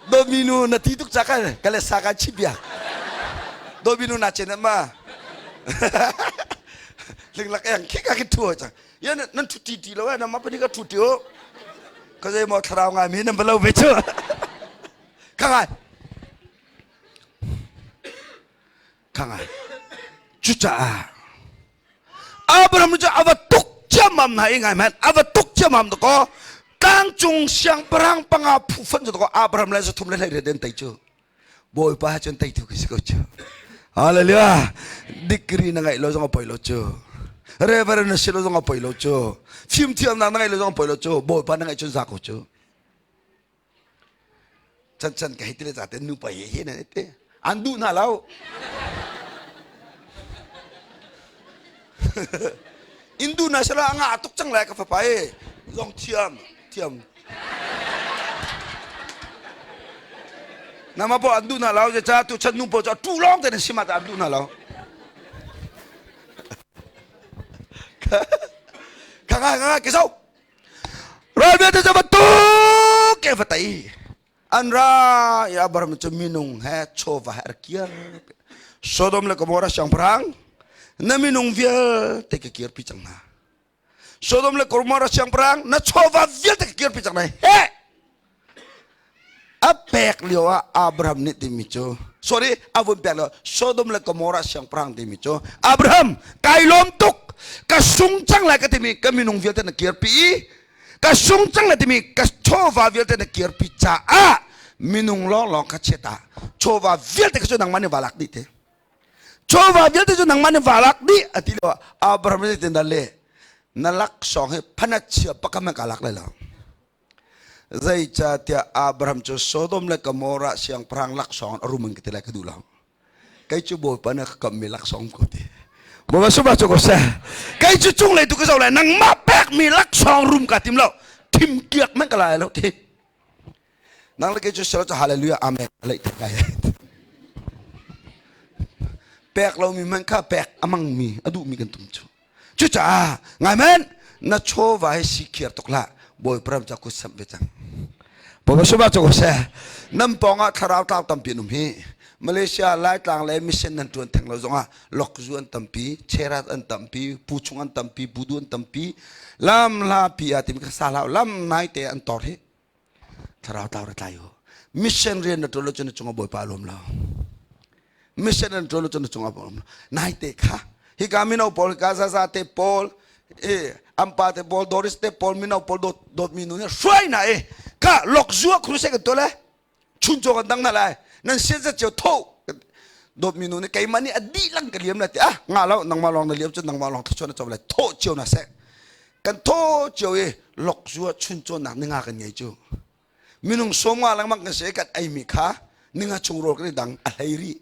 Domino na ti tuk ca kan ka le sa kan chip ya Domino na chen ma ling lak eng khi ka ki thu chang ya nan thu ti ti lo na ma pani ka thu ti o ka zei mo thlarau ngai mi nan ba lo ve chu ka ngai Ka ngai. Cucaah Abraham cu a va tuk ciammam hna i ngai hmanh a va tuk ciammam dakaw tlangcung siangpahrang panga phu fonh cu dakaw Abraham le zathum le hleiriat an tei cu Bawipa he cun teitu khi si ko cu Hallelujah degree na ngeih lo zong a poi lo cu Reverend na si lo zong a poi lo cu fimthiamnak na ngeih lo zong a poi lo cu Bawipa na ngeih cun za ko cu. Chan chan ka hei ti le ca te nu pa he he na te. An duh hna lo. In duh na sala nga tuk cang lai ka fapa e. Zong thiam thiam. Nama po an duh hna lo ca tu chan nu po cu tu lawng te na sim ah an duh hna lo. Ka nga nga ke zo. Ral vialte cu bantuk ke va tei. An ra i Abraham cu minung he chawva he ar kir. Sodom le Gomorrah siangpahrang na minung vialte ka kirpi cang hna. Sodom le Gomorrah siangpahrang na chawva vialte ka kirpi cang hna. He! A pek lio ah Abraham nih timi cu sorry a vun pek lio Sodom le Gomorrah siangpahrang timi cu Abraham kai lawm tuk ka sung cang lai ka timi ka minung vialte na kirpi i ka sung cang lai timi ka chawva vialte na kirpi caah minung lawnglawng kha chiat ah chawva vialte kha cu nangmah nih va lak dih te chawva vialte cu nangmah nih va lak dih a ti lio ah Abraham nih tin le na laksawng hi phanat chia pakam ka lak lai lo Zeicahtiah Abraham cu Sodom le Gomorrah siangpahrang laksawng a rum in ka ti lai ka duh lo. Kei cu Bawipa nih a ka kammi laksawng ko ti. Bawipa sumah cu ko seh. Kei cu cunglei tu ka zoh lai nangmah pekmi laksawng rum ka tim lo. Thim kiak man ka lai lo ti. Nang le kei cu selo cu hallelujah amen leih te kai. Pek lomi man kha pek a mangmi a duhmi kan tum cu. Cucaah ngai men na chawva hi si khiar tuk hlah Bawipa ram ca kut samh ve cang. Bawipa sumah cu ko seh. Nan pawng ah thlarau tlau tampi an um hi. Malaysia Laitlang le mission nan tuan theng lo zongah lokzu an tampi, cherat an tampi, puchung an tampi, budu an tampi. Lam hla pi ah timi kha sa hlah lam nai te an tor hi. Thlarau tlau ra tlai u. Mission rian na ṭuan lo cun na cungah Bawipa a lawm lo. Mission an ṭuan lo cun na cungah a lawm lo. Nai te kha hika mino pawl hika zaza te pawl e ampa te pawl Doris te pawl mino pawl dawt dawtmi nu nih hruai na e ka lok zua crusade kan tuah le chuncaw kan dang na lai nan sian zat cio tho dawtmi nu nih keimah nih a dih lang ka liam la ti ah nga lo nangmah lawng na liam cun nangmah lawng thluachuah na co lai tho cio na seh kan thaw cio i lokzua chuncawnnak ninga kan ngei cu minung sawmnga lengmang kan si kan eimi kha ninga chung rawl kan i dang a hlei rih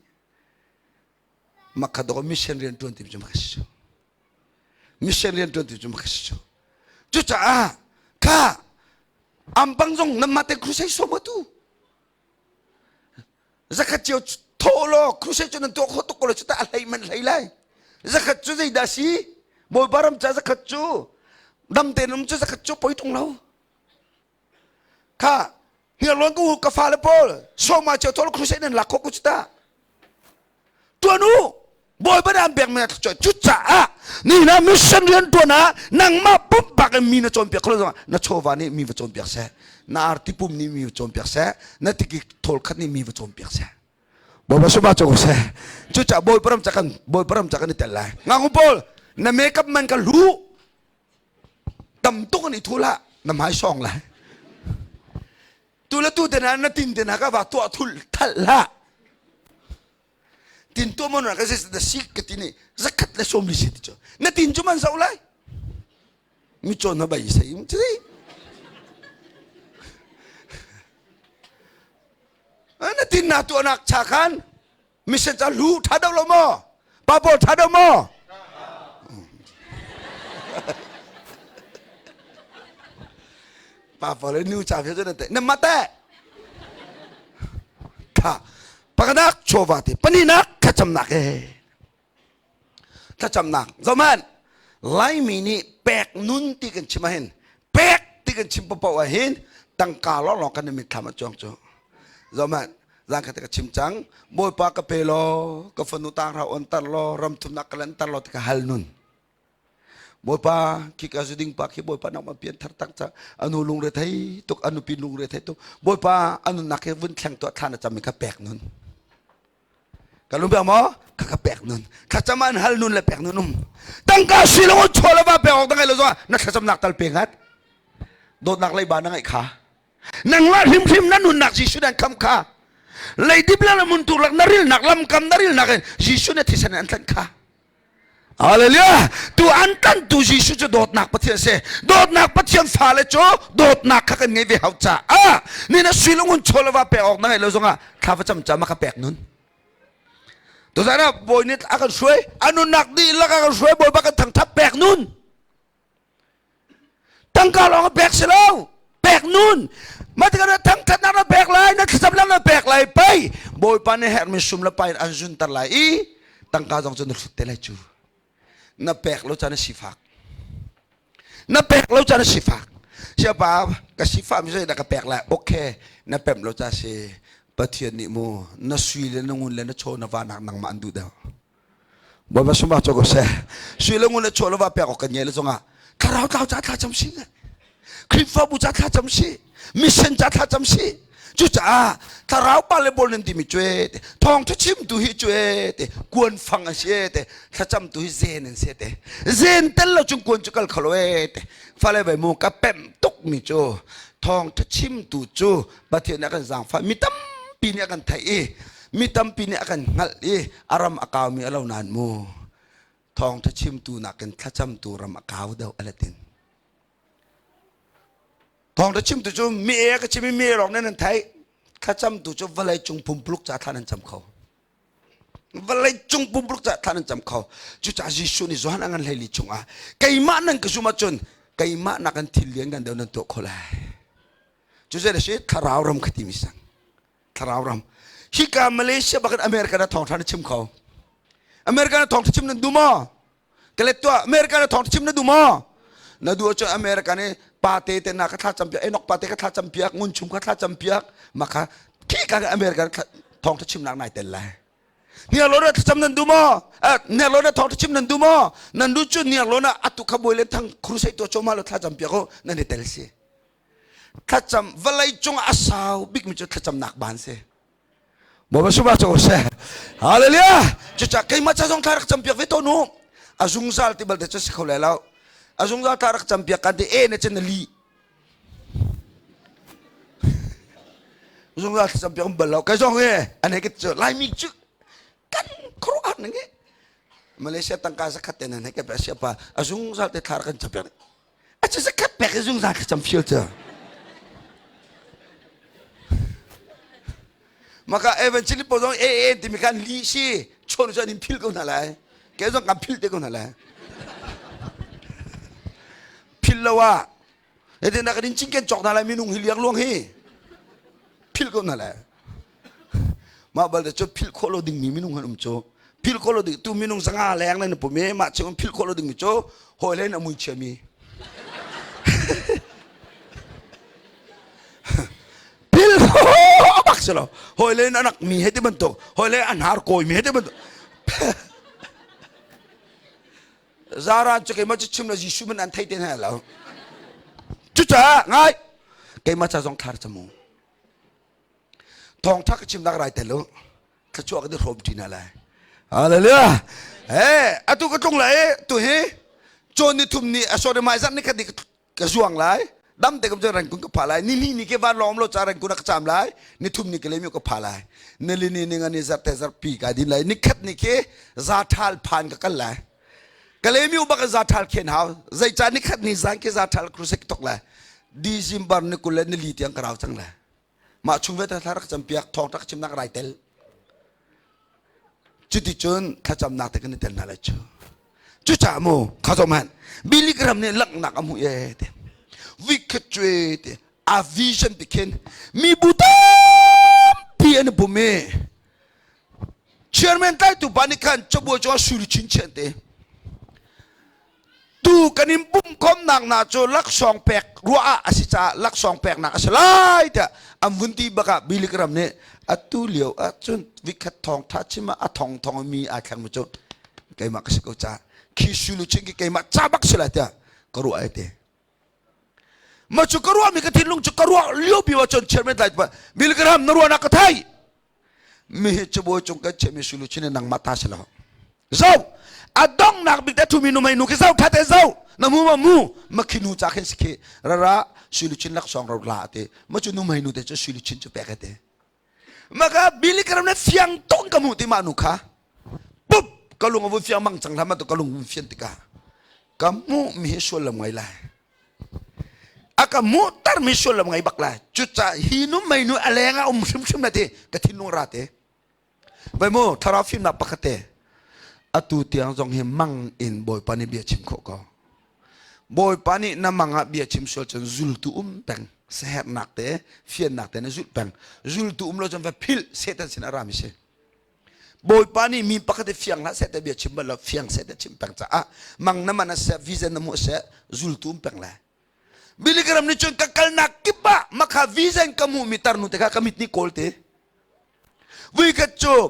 makha dok mission rian tuan ti cu maka si cu mission rian tuan ti cu maka si cu cucaah kha ampang zong nan te crusade som tu Zakhat cio thaw law crusade cu nan tuah khawh tuk ko lo cu tah a hlei man hlei lai. Zakhat cu zeidah si? Bawipa ram ca zakhat cu dam tein um cu zakhat cu poi tung lo. Kha hniarlawn ku ka fale pawl sawma cio thaw law crusade nan lak khawh ko cu tah. Tuan u Bawipa nih an pekmi cucaah ni na mission rian tuan ah nangmah pumpak in mi na cawnpiak kho lo na chawva nih mi va cawnpiak seh na arti pum nih mi va cawnpiak seh na tikik thawl khat nih mi va cawnpiak seh Bawipa sumah cu seh cucaah Bawipa ram ca kan Bawipa ram ca kan i tel lai ngangu pawl na makeup man ka hlu tam tuk an i thu lah na hmai sawng lai tu le tu te na na tin te na ka va tuah thul thal hlah Tin tuah mon ka si na si ka ti ni zakhat le sawm li si ti cu na tin cu man zoh lai mi cawn na bai sei um chi na tin na tuah nak cha khan mission ca lu tha do lo maw pa pawl tha do maw pa pawl nu cha phe cu na te na mate kha Pakhatnak chawva te pahnihnak thlacamnak he thlacamnak zohhmanh Laimi nih pek nun ti kan chim ahhin pek ti kan chim paoh ahhin tangka lawnglawng kan i mitthlam a cuang cu zohhmanh zan khat ka chim cang Bawipa ka pe law ka fanu tanghra on tar law ram thumnak ka lan tar law ti ka hal nun Bawipa khika zuding pa khi Bawipa nangmah pian thar tak ca anu lungre thei tuk anu pi lungre thei tuk Bawipa anu nak hi vun thleng tuah thlan a cam mi kha pek nun ka lung bia maw kha ka pek nun thlacam an hal nun le pek nun um tangka si lo chaw le va pek awk na ngai lo zong na thlacam nak tal pe ngat dawtnak leiba na ngaih kha nangmah hrimhrim na nunnak Jesuh nan kham kha leidip le mun tu lak na rilnak lamkam na rilnak in Jesuh na thisen an tlanh kha. Hallelujah! Tu an tantu Jesuh cu dawtnak Pathian si. Dawtnak Pathian fale cu dawtnak kha kan ngei ve hau caah ni na sui lungun chaw le va pek awk na ngeih lo zongah thla va cam cam a ka pek nun. Tuzan ah bawi nih a kan hruai, a nunnak dihlak a kan hruai, bawipa kan thangthap pek nun. Tangka lawng a pek si lo, pek nun. Mah tikah na thangthatnak na pek lai, na thlacamnak na pek lai pei. Bawipa nih herhmi sum le pai in an zunter lai i tangka zong cu na hlut te lai cu. Na pek lo caan a sifak. Na pek lo caan a sifak. Siapa ka sifah mi zei dah ka pek lai? Okay, na pemh lo ca si. Pathian nih mu na sui le na ngun le na chaw na va nak nangmah an duh deuh. Bawipa sumah cu ko seh. Sui le ngun le chaw le va pek awk kan ngei le zongah thlarau tlau ca thla cam si Khrihfabu ca thla cam si mission ca thla cam si cucaah thlarau pa le bawl nan timi cu te thawngtha chimtu hi cu te kuan fang a si te thlacamtu hi zen an si te zen tel lo cung kuan cu kal kholo e te fale vai mu ka pem tuk mi cu thawngtha chimtu cu Pathian nih a kan zaangfah mi tampi nih a kan theih i mi tampi nih a kan hngalh i a ram a kaumi a lo nain mu thawngtha chimtu nakin thlacamtu ram a kau deuh a latin thawngtha chimtu cu mi e ka chim i mi lawng nan theih thlacamtu cu vawlei cung pumpuluk ca thla nan cam kho vawlei cung pumpuluk ca thla nan cam kho cucaah Jesuh nih Johan a ngan hleili chungah keimah nan ka zum ahcun keimah nakin thil lian ngan deuh nan tuah kho lai Cu zei si thlarau ram kha timi sang. Thlarau ram. Hika Malaysia bakin America na thawngtha na chim kho. America na thawngtha chim nan duh maw? Ka let tuah America na thawngtha chim na duh maw? Na duh ahcun America nih pate te na ka thla cam piak, Enoch pate ka thla cam piak, ngun chung ka thla cam piak, maka khi ka America thawngtha chimnak nai tel lai. Niarlawn ah thlacam nan duh maw? Niarlawn ah thawngṭha chim nan duh maw? Nan duh cu niarlawn ah atu kha bawi le thang crusade tuah cawma lo thlacam piak u nan i tel si. Thlacam vawlei cung a sau bikmi cu thlacamnak ban si. Bawipa sumah cu seh. Hallelujah. Cucaah keimah ca zong thla rak campiak ve tawn u. A zungzal ti balte cu si kho lai lo. A zungzal thla rak campiak kan ti e na cun na li. Zungzal thla campiak um bal lo. Kai zong he an he cu Laimi cu kan khuaruahhar ning hi. Malaysia tangka zakhat te nan he ka siapa a zungzal te thla rak kan campiak. A cu zakhat pek i zungzal thlacam fial cu. Maka evangelist pawl zong AA timi khan li si chawn cu an in phil ko hna lai. Ke zong kan phil te ko hna lai. Phil lo ah Ete na kan in cingken cawk hna lai minung hi liang luang hi. Phil ko hna lai. Mah balte cu philh khawh lo dingmi minung han um cu. Philh khawh lo ding tu minung zanga leng nan pum i mah chung philh khawh lo dingmi cu hawi len a mui chiami. Philh khawh bak si lo. Hawi len a nak mi he ti bantuk, hawi le an har kawi mi he ti bantuk. Zaran cu keimah cu chim lo Jesuh man an thei te hna lo. Cucaah ngai keimah ca zong thlar camu. Thawngtha ka chimnak rai tel u. Thluachuah kan i hrawm ṭi hna lai. Hallelujah. Eh, atu ka tlung lai tu hi cawn ni thum ni a sorry mai zan ni khat ni ka zuang lai. Dam te kam cu rangkun ka pha lai. Ni ni ni ke van lawm lo ca rangkun ka cham lai. Ni thum ni ke le mi ka pha lai. Ni li ni ni nga ni zar te zar pi ka din lai. Ni khat ni ke za thal phan ka kal lai. Kalemi bak za thal khen hau. Zei ca ni khat ni zan ke za thal crusade tok lai. December ni kul le ni li tiang ka rau cang lai. Mah chung ve thla rak campiak thawng rak chimnak rai tel. Cuticun thlacamnak te kan i tel hna lai cu. Cucaah mu kha zom han Billy Graham nih langhnak a hmuh ye te. Vikhat cue te a vision ti khin mibu tampi an i pum i chairman tlaitu pa nih khan cabuai cungah sui chinchin te tu kan in pumkhawmnak na cu laksawng pek ruah ah a si caah laksawng peknak a si lai tiah an vun ti bak ah Billy Graham nih atu lio ahcun vikhat thawng tha chim ah a thong thong mi aa thleng mi cu keimah ka si ko ca khi sui chin khi keimah ca bak si lai tiah ka ruah ai te ma cu ka ruah mi ka thinlung cu ka ruah lio pi wa cun chairman tlai Billy Graham na ruahnak ka thai mi hi cabuai cung kan chiahmi sulu chin nangmah ta si lo zo a donghnak bik te thumi nu mei nu khi zo thate zo na mu ma mu ma khi nu cha khin sikhi rara sulu chin lak song ro la te ma chu nu mei nu te chu sulu chin chu pek te maka Billy Graham ne fiang tong ka mu ti ma nu kha pup. Ka lung a vun fiang mang cang hlah ma tu ka lung vun fian tikah ka hmuh mi hi suallam ngai lai. A ka hmuh tar mi suallam ngai bak lai. Cucaah hi nu mei nu a leng ah um hrimhrim la ti ka thinlung ra te. Vai mu thlarau fimnak pakhat te atu tiang zong hi mang in Bawipa nih bia chim khawh ko. Bawipa nih na mang ah bia chim sual cun zultu um peng sahernak te fiannak te na zulh peng zultu um lo cun va philh Satan sin a rami si. Bawipa nih mi pakhat i fiang hlah seh te bia chim bal lo fiang seh te chim peng caah mang na man a seh vision na hmuh seh zultu um peng lai. Billy Graham nih cun ka kalnak kip ah makha vision ka hmuhmi tarnu te kha ka mit nih kawl te. Vuikhat cu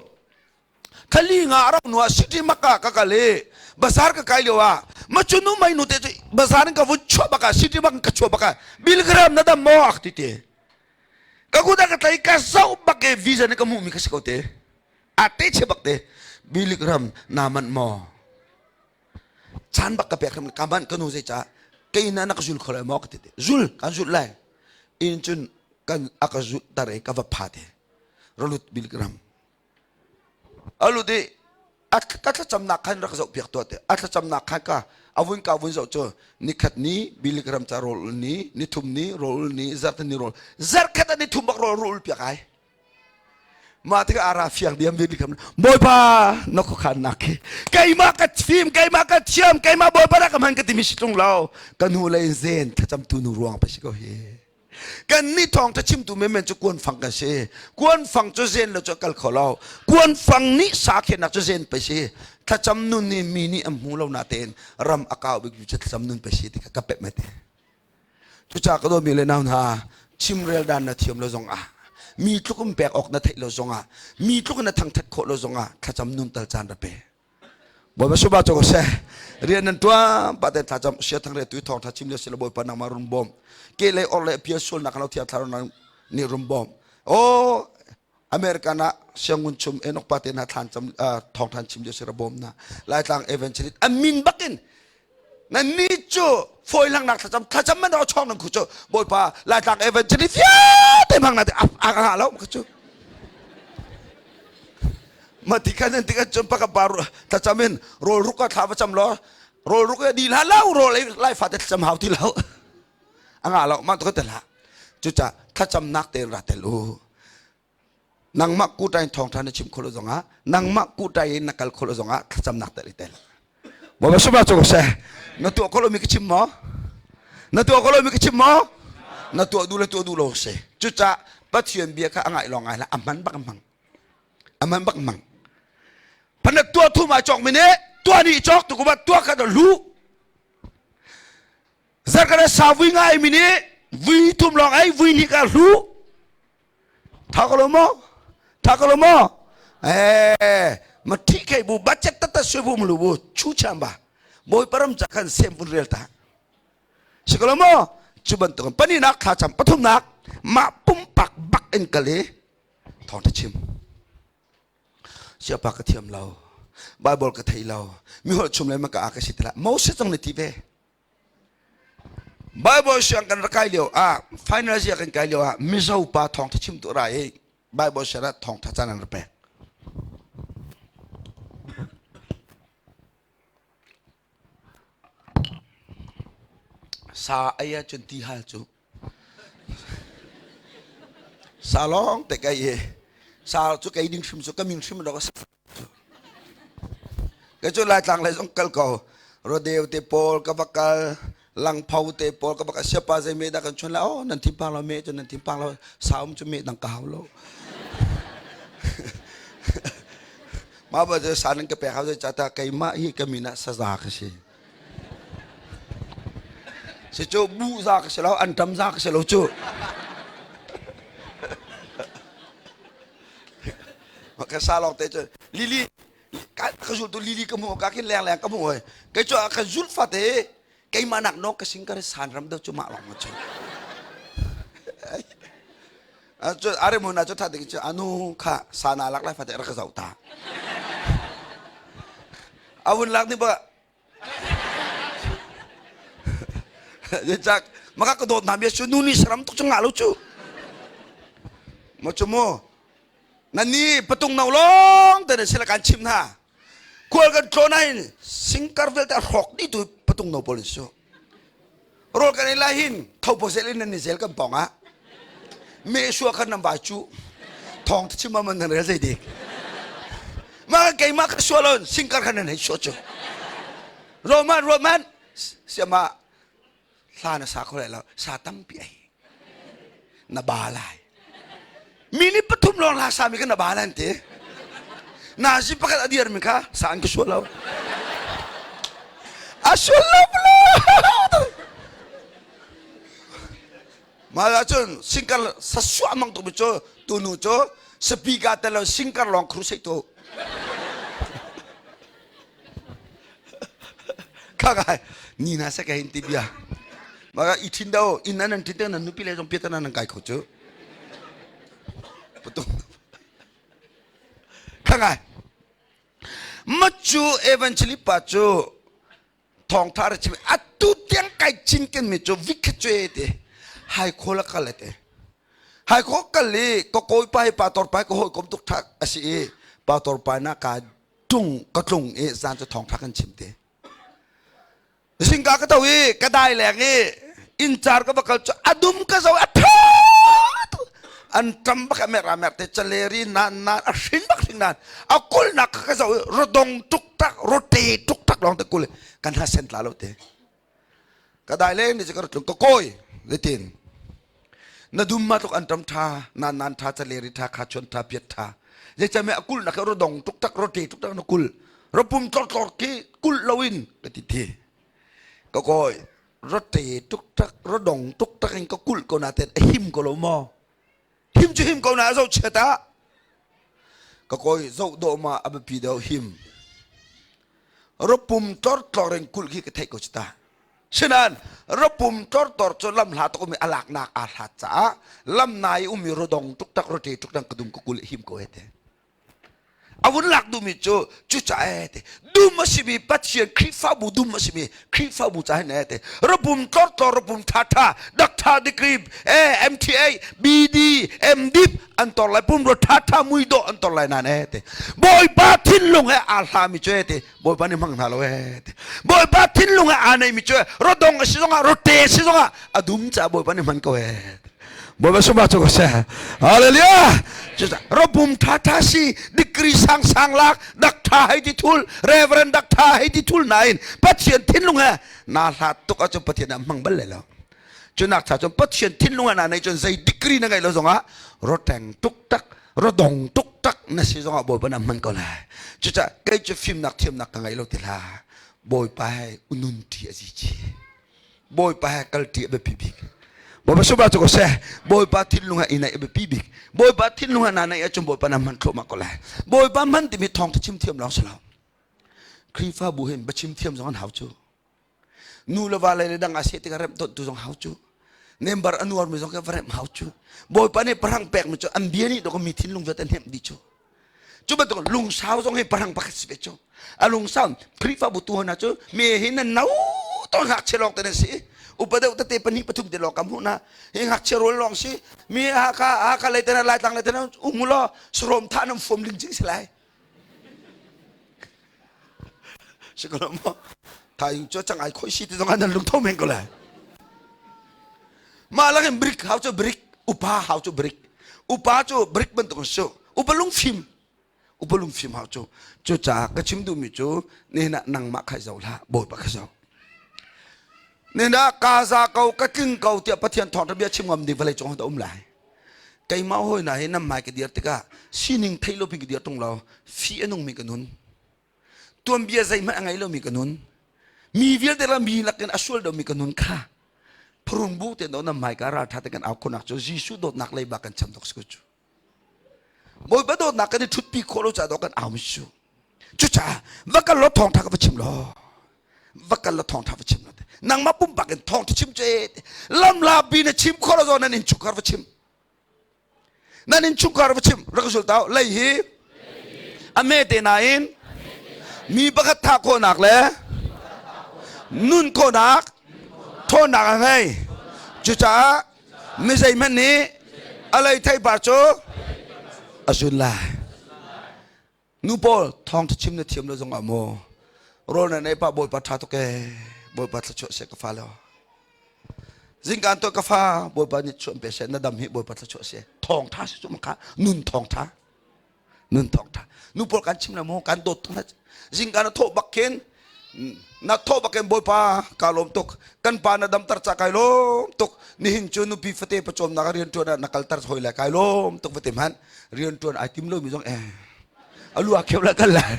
thali nga a rauh hnu ah city mak ah ka kal i bazar ka kai lio ah macu nu mei nu te cu bazar in ka vun chuah bak ah city mak in ka chuah bak ah Billy Graham na dam maw a ti te. Ka kut ah ka tlai ka zoh bak i vision in ka hmuhmi ka si ko te. A te che bak te. Billy Graham naa manh maw? Caan bak ka pek hrim ka manh ka nu zeicah kei na na ka zul kho lai maw ka ti te zul kan zulh lai in cun kan a ka zulh tar i ka va pha te ralut bilgram alut i ka thlacamnak khan rak zoh piak tuah te a thlacamnak khan ka avun ka vun zoh cu nikhat ni biligram ca rawl ul ni nithum ni rawl ul ni zarhte ni rawl zarkhat ah nithum bak rawl ul piak ai Mah tikah ara fiang diam ve bikam Bawipa na khuakhannak khi keimah ka fim keimah ka thiam keimah Bawipa rak ka hman ka timi si tlung lo ka hnu lei in zen thlacamtu nu ruang pa si ko hi kan nih thawng tha chimtu menmen cu kuanfang kan si kuanfang cu zen lo cu kal kho lo kuanfang nih sa khennak cu zen pe si thlacam nun nih mi nih an hmu lo na tein ram a kau bik cu thlacam nun pe si ti ka pep mai te Cucaah ka dawtmi le nau hna, chimrel dan na thiam lo zongah, mi tluk in pek awk na theih lo zongah, mi tluk in na thangthat khawh lo zongah thlacam nun tal caan ra pe. Bawipa suba cu ko seh. Rian nan tuan pa te thlacam sia thang re tu thawng tha chim le sila Bawipa nangmah run bawm. Ke lei or le pial sual nak lo thia thlarau nang nih run bawm. Oh American ah siangun chum Enoch pa te hna thlan cam thawng than chim lio sira bawm na Laitlang evangelist an min bakin nan ni cu fawi lang nak thlacam thlacam man ro chong nan khu cu Bawipa Laitlang evangelist vialte mang na te a a lo ka cu ma ti kan ti kan chum paka par thlacam in rol ruk ka thla va cam lo rol ruk di la lo rol lai fa te thlacam hau ti lo a ngah lo mah tu ka tel ha cucah thlacamnak tein ra tel u nangmah kutai thawngtha na chim kholo zongah nangmah kutai in na kal kholo zongah thlacamnak tel i tel Bawipa suma cu seh na tuah kholo mi ka chim maw na tuah kholo mi ka chim maw na tuah duh le tuah duh lo se cucah Pathian bia kha a ngaih lawng ngai la a hman bak a hmang a hman bak mang phana tuah thum ai cawk mi nih tuah nih cawk tu kuma tuah kha lu Zarkhat sa vui ngai mi nih vui thum lawng ei vui hnih ka hlu. Tha ko lo maw? Tha ko lo maw? Eh, ma thi khei bu budget tata sui bu mlu bu chu cham ba. Bawi param cha khan sem vun rel ta. Si ko lo maw? Cu bantuk pani nak thla cham pathum nak mah pumpak bak in kal i thawng tha chim. Siapa ka thiam lo. Bible ka thei lo. Mi holh chum le ma ka a ka si tila. Moses zong nih ti ve. Bible siang kan rak kai lio ah final year kan kai lio ah Mizo pa thawngtha chimtu ra i Bible siang ah thawngtha caan an rak pek. Sa ei ahcun ti hal cu sa lawng te kai i sa cu kei ding hrim cu ka min hrim rak a si. Kei cu Laitlang lei zong kal ko. Rodeo te pawl ka va kal, langpho te pawl ka va kal. Siapa zei me dah kan chuan la, oh nan thim pang lo me cu nan thim pang lo, saum cu me dang ka hau lo. Mah ba cu sa nan ka pek hau zei cata keimah hi ka min ah saza ka si. Si cu bu za ka si lo, anṭam za ka si lo cu. Ka sa lawng te cu lili ka ka zul tu lili ka hmuh ka khin leng leng ka hmuh hoi kei cu ka zul fate keimah nak no ka sing ka san ram do cu mah lawng ma cu cu are mu na cu tha ding cu anu kha sana lak lai fate rak ka zau ta awun lak ni ba Cak maka ka dawt hna bia cu nu nih saram tuk cu ngah lo cu. Ma cu mu nan ni patung no lawng te na sila kan chim hna. Khual kan tlawn ahhin singkar vialte a hrawk dih tu patung no pawl an si. Rawl kan ei lai hin thopo zel in nan ni zel kan pawng ah. Me sua khan nan vai cu. Thawng chim man nan rel zei dik. Ma keimah ka sual on singkar khan nan hei sua cu. Roman Roman siama hla na sa kho lai lo sa tampi ei na ba lai mi nih pathum lawng hla sami kha na ba lai an ti nazi pakhat a dir mi kha sa an ka sual lo a sual lo mah ahcun singkar sasuah mang tuk mi cu tunu cu speaker tel lo singkar lawng crusade tu Kha ni na se ka hin ti bia. Maka i thin do in nan thin te nan nupi le zong piata nan kai kho cu. Patung. Kha ngai. Macu evangelist pa cu thawngtha ra chim atu tiang kai cinken mi cu vikhe cue te hai khola kal te hai kho kal i ka kawi pa hi pa tor pa ka hawi kom tuk thak asi i pa tor pa na ka tung ka tlung i zan cu thawngtha kan chim te zingka ka to i ka dai leng i inncar ka va kal cu adum ka zo a tha an tam bak amer amer te chaleri nan nan a hring bak hring nan a kul nak ka zo rodong tuk tak rote tuk tak long te kul kan ha sen tla lo te ka dai leng ni ka tlung ka koi letin na dum ma tluk an tam tha nan nan tha chaleri tha kha chon tha piat tha je chame a kul nak ro dong tuk tak rote tuk tak na kul ropum tlor tlor ki kul loin ka ti thi ka koi rote tuk tak rodong tuk tak in ka kul ko na ten a him ko lo mo him cu him ko na zo cheta ka koi zo do ma a biapi deuh him ropum tlor tlor in kul khi ka theih ko chita Sinan rapum tlortor cu lam hla tuk umi alak nak aa hlat caah lam nai umi rodong tuktak rote tukdang ka dum ka kul him ko he te. A vun lak duhmi cu cucaah ee te dum a simi Pathian Khrihfabu dum a simi Khrihfabu ca hin ee te rapum tlortlor rapum thatha doctor degree eh MTA BD MDip an tor lai pum ro thatha mui dawh an tor lai nan ee te Bawipa thinlung he aa hlami cu ee te Bawipa nih hmang hna lo ee te Bawipa thinlung he aa neimi cu rodong a si zongah rote a si zongah a dum caah Bawipa nih hman ko ee Bawipa sumah cu ko seh Hallelujah Robum tha tha si degree sang sang lak dak tha hei ti thul Reverend dak tha hei ti thul nain Pathian thinlung he na hlat tuk ahcun Pathian ah hmang bal le lo cunak cha cun Pathian thinlung ah na nei cun zei degree na ngei lo zongah roteng tuk tak rodong tuk tak na si zongah Bawipa na hman ko lai cucah kei cu fimnak thiamnak ka ngei lo ti hlah Bawipa he unun ṭi a zi chi Bawipa he kal ṭi a biapi bik Bawipa subah cu ko seh Bawipa thinlung ah i naih a biapi bik Bawipa thinlung ah naa naih ahcun Bawipa na hman thluahmah ko lai Bawipa hman timi thawng chim thiam lawng si lo Khrihfabu hin biachim thiam zong an hau cu nu le va lei le dang ah seh tikah remh tu zong hau cu member a nuar mi zong ka remh hau cu Bawipa nih parang pek mi cu an bia nih dok mi thinlung vialte hnemh dih cu cu bantuk lungsau zong hi parang pakhat si ve cu a lungsau Khrihfabu tu hna cu mi hi nan no to ngakchia lawng te nan si upa deuh tete pahnih pathum te lawng kam hu na hi ngakchia rawl lawng si mi haka haka lei te na lai tlang lei te na um law sarom tha nam fom ling jing si lai si ko mo tha yung cho chang ai khoi si ti zong nan lung tho men ko lai ma lang in brick hau chu brick upa hau chu brick upa chu brick bantuk su upa lung fim upa lung fim hau chu chu cha ka chim du mi chu ne na nangmah khai zo la bawipa kha zo ne na ka za ko ka tling ko tiah pathian thawng bia chim ngam ding vawlei cung um lai keimah hawi na hi nam mai ka dir tikah sining thei lo pin ka dir tung lo fi a nung mi ka nun tuanbia zeihmanh a ngei lomi ka nun mi vialte la mi lakin a sual domi ka nun kha phurung bu te no nam mai ka ral tha te kan au khonak cu Jesuh dawtnak lei ba kan cham dok si cu Bawipa dawtnak kan i thutpi khawh lo caah kan au mi cu cucaah va kal law thawngtha ka va chim law va kal law thawngtha va chim law nangmah pumpak in thawngtha chim ce lamla bi na chim khawh lo zawn nan innchungkhar va chim nan innchungkhar va chim rak zul tau lei hi a me te nain mi pakhat thah khawhnak le nun khawhnak thawnnak a ngei cucaah mi zeihmanh nih a lei theipar cu a zun lai. Nu pawl thawngtha chim na thiam lo zongah maw rawl na nei pa Bawipa tha tuk ee Bawipa thluachuah seh ka fa lo zingkaan to ka fa Bawipa nih chuan pe seh na dam hi Bawipa thluachuah seh thawngtha si cu maka nun thawngtha nun thawngtha nu pawl kan chim la maw kan dawt tuk na zingkaan na thawh bak khin na thawh bak in Bawipa ka lawm tuk kan pa na damter ca kai lawm tuk nihin cu nupi fate pawcawmnak ah rian ṭuan ah na kalter hoi le kai lawm tuk va ti hmanh rian ṭuan ai tim lomi zong eh alu a kheu la kal lai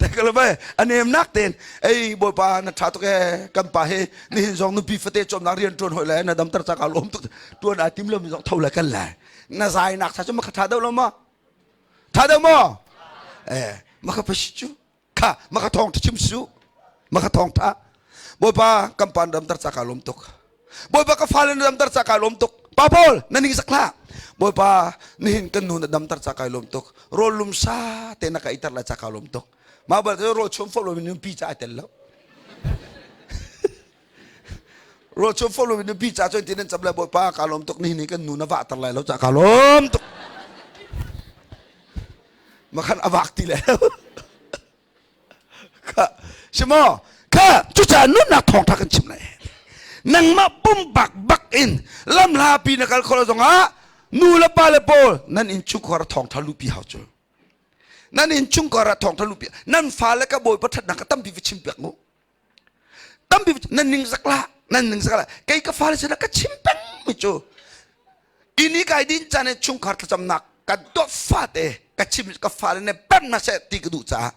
Tekalbai anem nak ten ei bawipa na tha tuk e kan pa he nihin zong nupi fate cawmnak rian ṭuan hoi le na damter ca ka lawm tuk ṭuan ai tim lomi zong tho le kal lai na zai nak sa cu ma kha tha deuh lo ma Tha deuh maw? Eh, maka pasi cu. Kha, maka thong tha chim su. Maka thong tha. Bawipa kan pan ram tar ca ka lawm tuk. Bawipa ka fale na dam tar ca ka lawm tuk. Pa Paul, na ning sak hlah. Bawipa, nihin kan nu na dam tar ca kai lawm tuk. Rawl lum sa te na ka itar la ca ka lawm tuk. Mah bal rawl chum fo lo min pi ca ai tel lo. Rawl chum fo lo min pi ca cun tin an cam lai Bawipa ka lawm tuk nihin kan nu na vah tar lai lo ca ka lawm tuk. Makhan a vak ti le. Kha simo kha cucaah nunnak thawngtha kan chim lai. Nangmah pumpak bak in lamhla pi na kal kholo zongah nu le pa le pawl nan inn chungkhar thawngtha lupi hau cu. Nan inn chungkhar ah thawngtha lupi nan fale ka bawipa thatnak ka tampi va chim piak mu. Tampi nan ning zak lah nan ning zak lah kei ka fale sinah ka chim peng mi cu ini kai din caan in chungkhar thlacamnak ka dawt fate ka chim ka fale ne pem na seh ti ka duh caah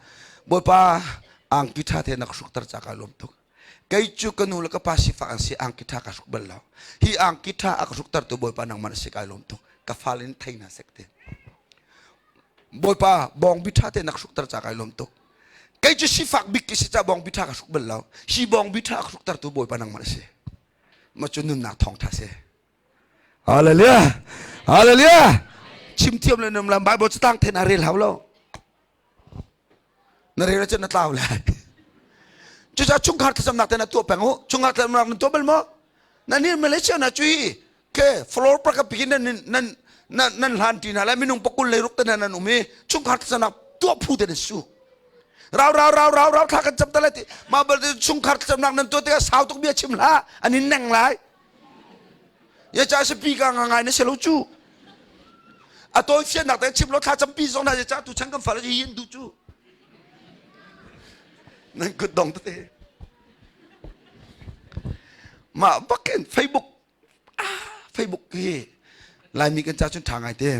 Bawipa angki ṭha te na ka hrukter ca ka lawm tuk kei cu ka nu le ka pa sifak an si angki ṭha ka hruk bal lo hi angki ṭha a ka hrukter tu Bawipa nangmah na si kai lawm tuk ka fale nih thei hna sek te Bawipa bawngbi ṭha te na ka hrukter ca kai lawm tuk kei cu sifak bik ki si ca bawngbi ṭha ka hruk bal lo hi bawngbi ṭha a ka hruktertu Bawipa nangmah na si ma cu nunnak thawngṭha si Hallelujah Hallelujah chim thiam le num lam Bible catang then a rel hau lo na rel ahcun na tlau lai cucaah chungkhar thlacamnak te na tuah peng u chungkhar thlacamnak nan tuah bal maw nan hi Malaysia na cu hi ke floor pakhat pikin nan nan nan nan hlan ti hna lai minung pakul le ruk te nan um i chungkhar thlacamnak tuah phu te nan su rau rau rau rau rau thla kan cam ta lai ti mah bal chungkhar thlacamnak nan tuah tikah sau tuk bia chim hlah an in neng lai ya cha si pi ka nga ngai na si lo cu a tawi fiannak te chim lo thla campi zong na cha tu chan kan fal hi in du cu nan kut dong tete mah bakin Facebook Facebook hi Laimi kan ca cun ṭha ngai te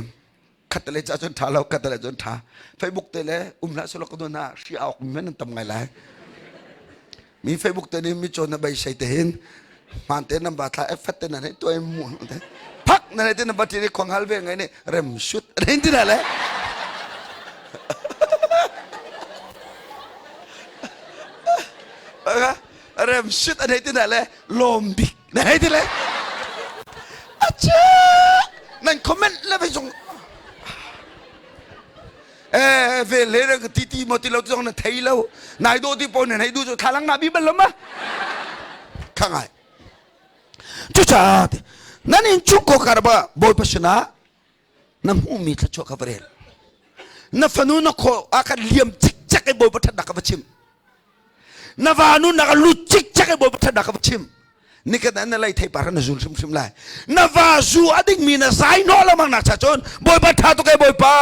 khat le ca cun ṭha lo khat le cun ṭha Facebook te le um hlah selaw ka dun ah hri awk mi nan tam ngai lai mi Facebook te nih mi cawn na bei sei te hin hmaan te nan ba thla effet te nan hei tuai mu te phak nan hei te nan ba ti khong hal ve ngai ne rem sut an ti na le rem sut an hei ti na le lawm bik na hei ti le acha nan comment le ve zong eh ve le re ti ti mo ti lo zong na thei lo nai do ti pon na hei du chu thalang na bi bal lo ma khangai chu cha nan in chu ko kar ba boi pasina na hmuhmi thluachuah kha va rel na fanu na kho a kan liam cikcek i bawipa ṭhatnak ka va chim na vanu na ka lut cikcek i bawipa ṭhatnak ka va chim nikat na lei thei par na zul hrimhrim lai na va zu a dingmi na zai nawh lengmang nak cha cun bawipa ṭha tuk e bawipa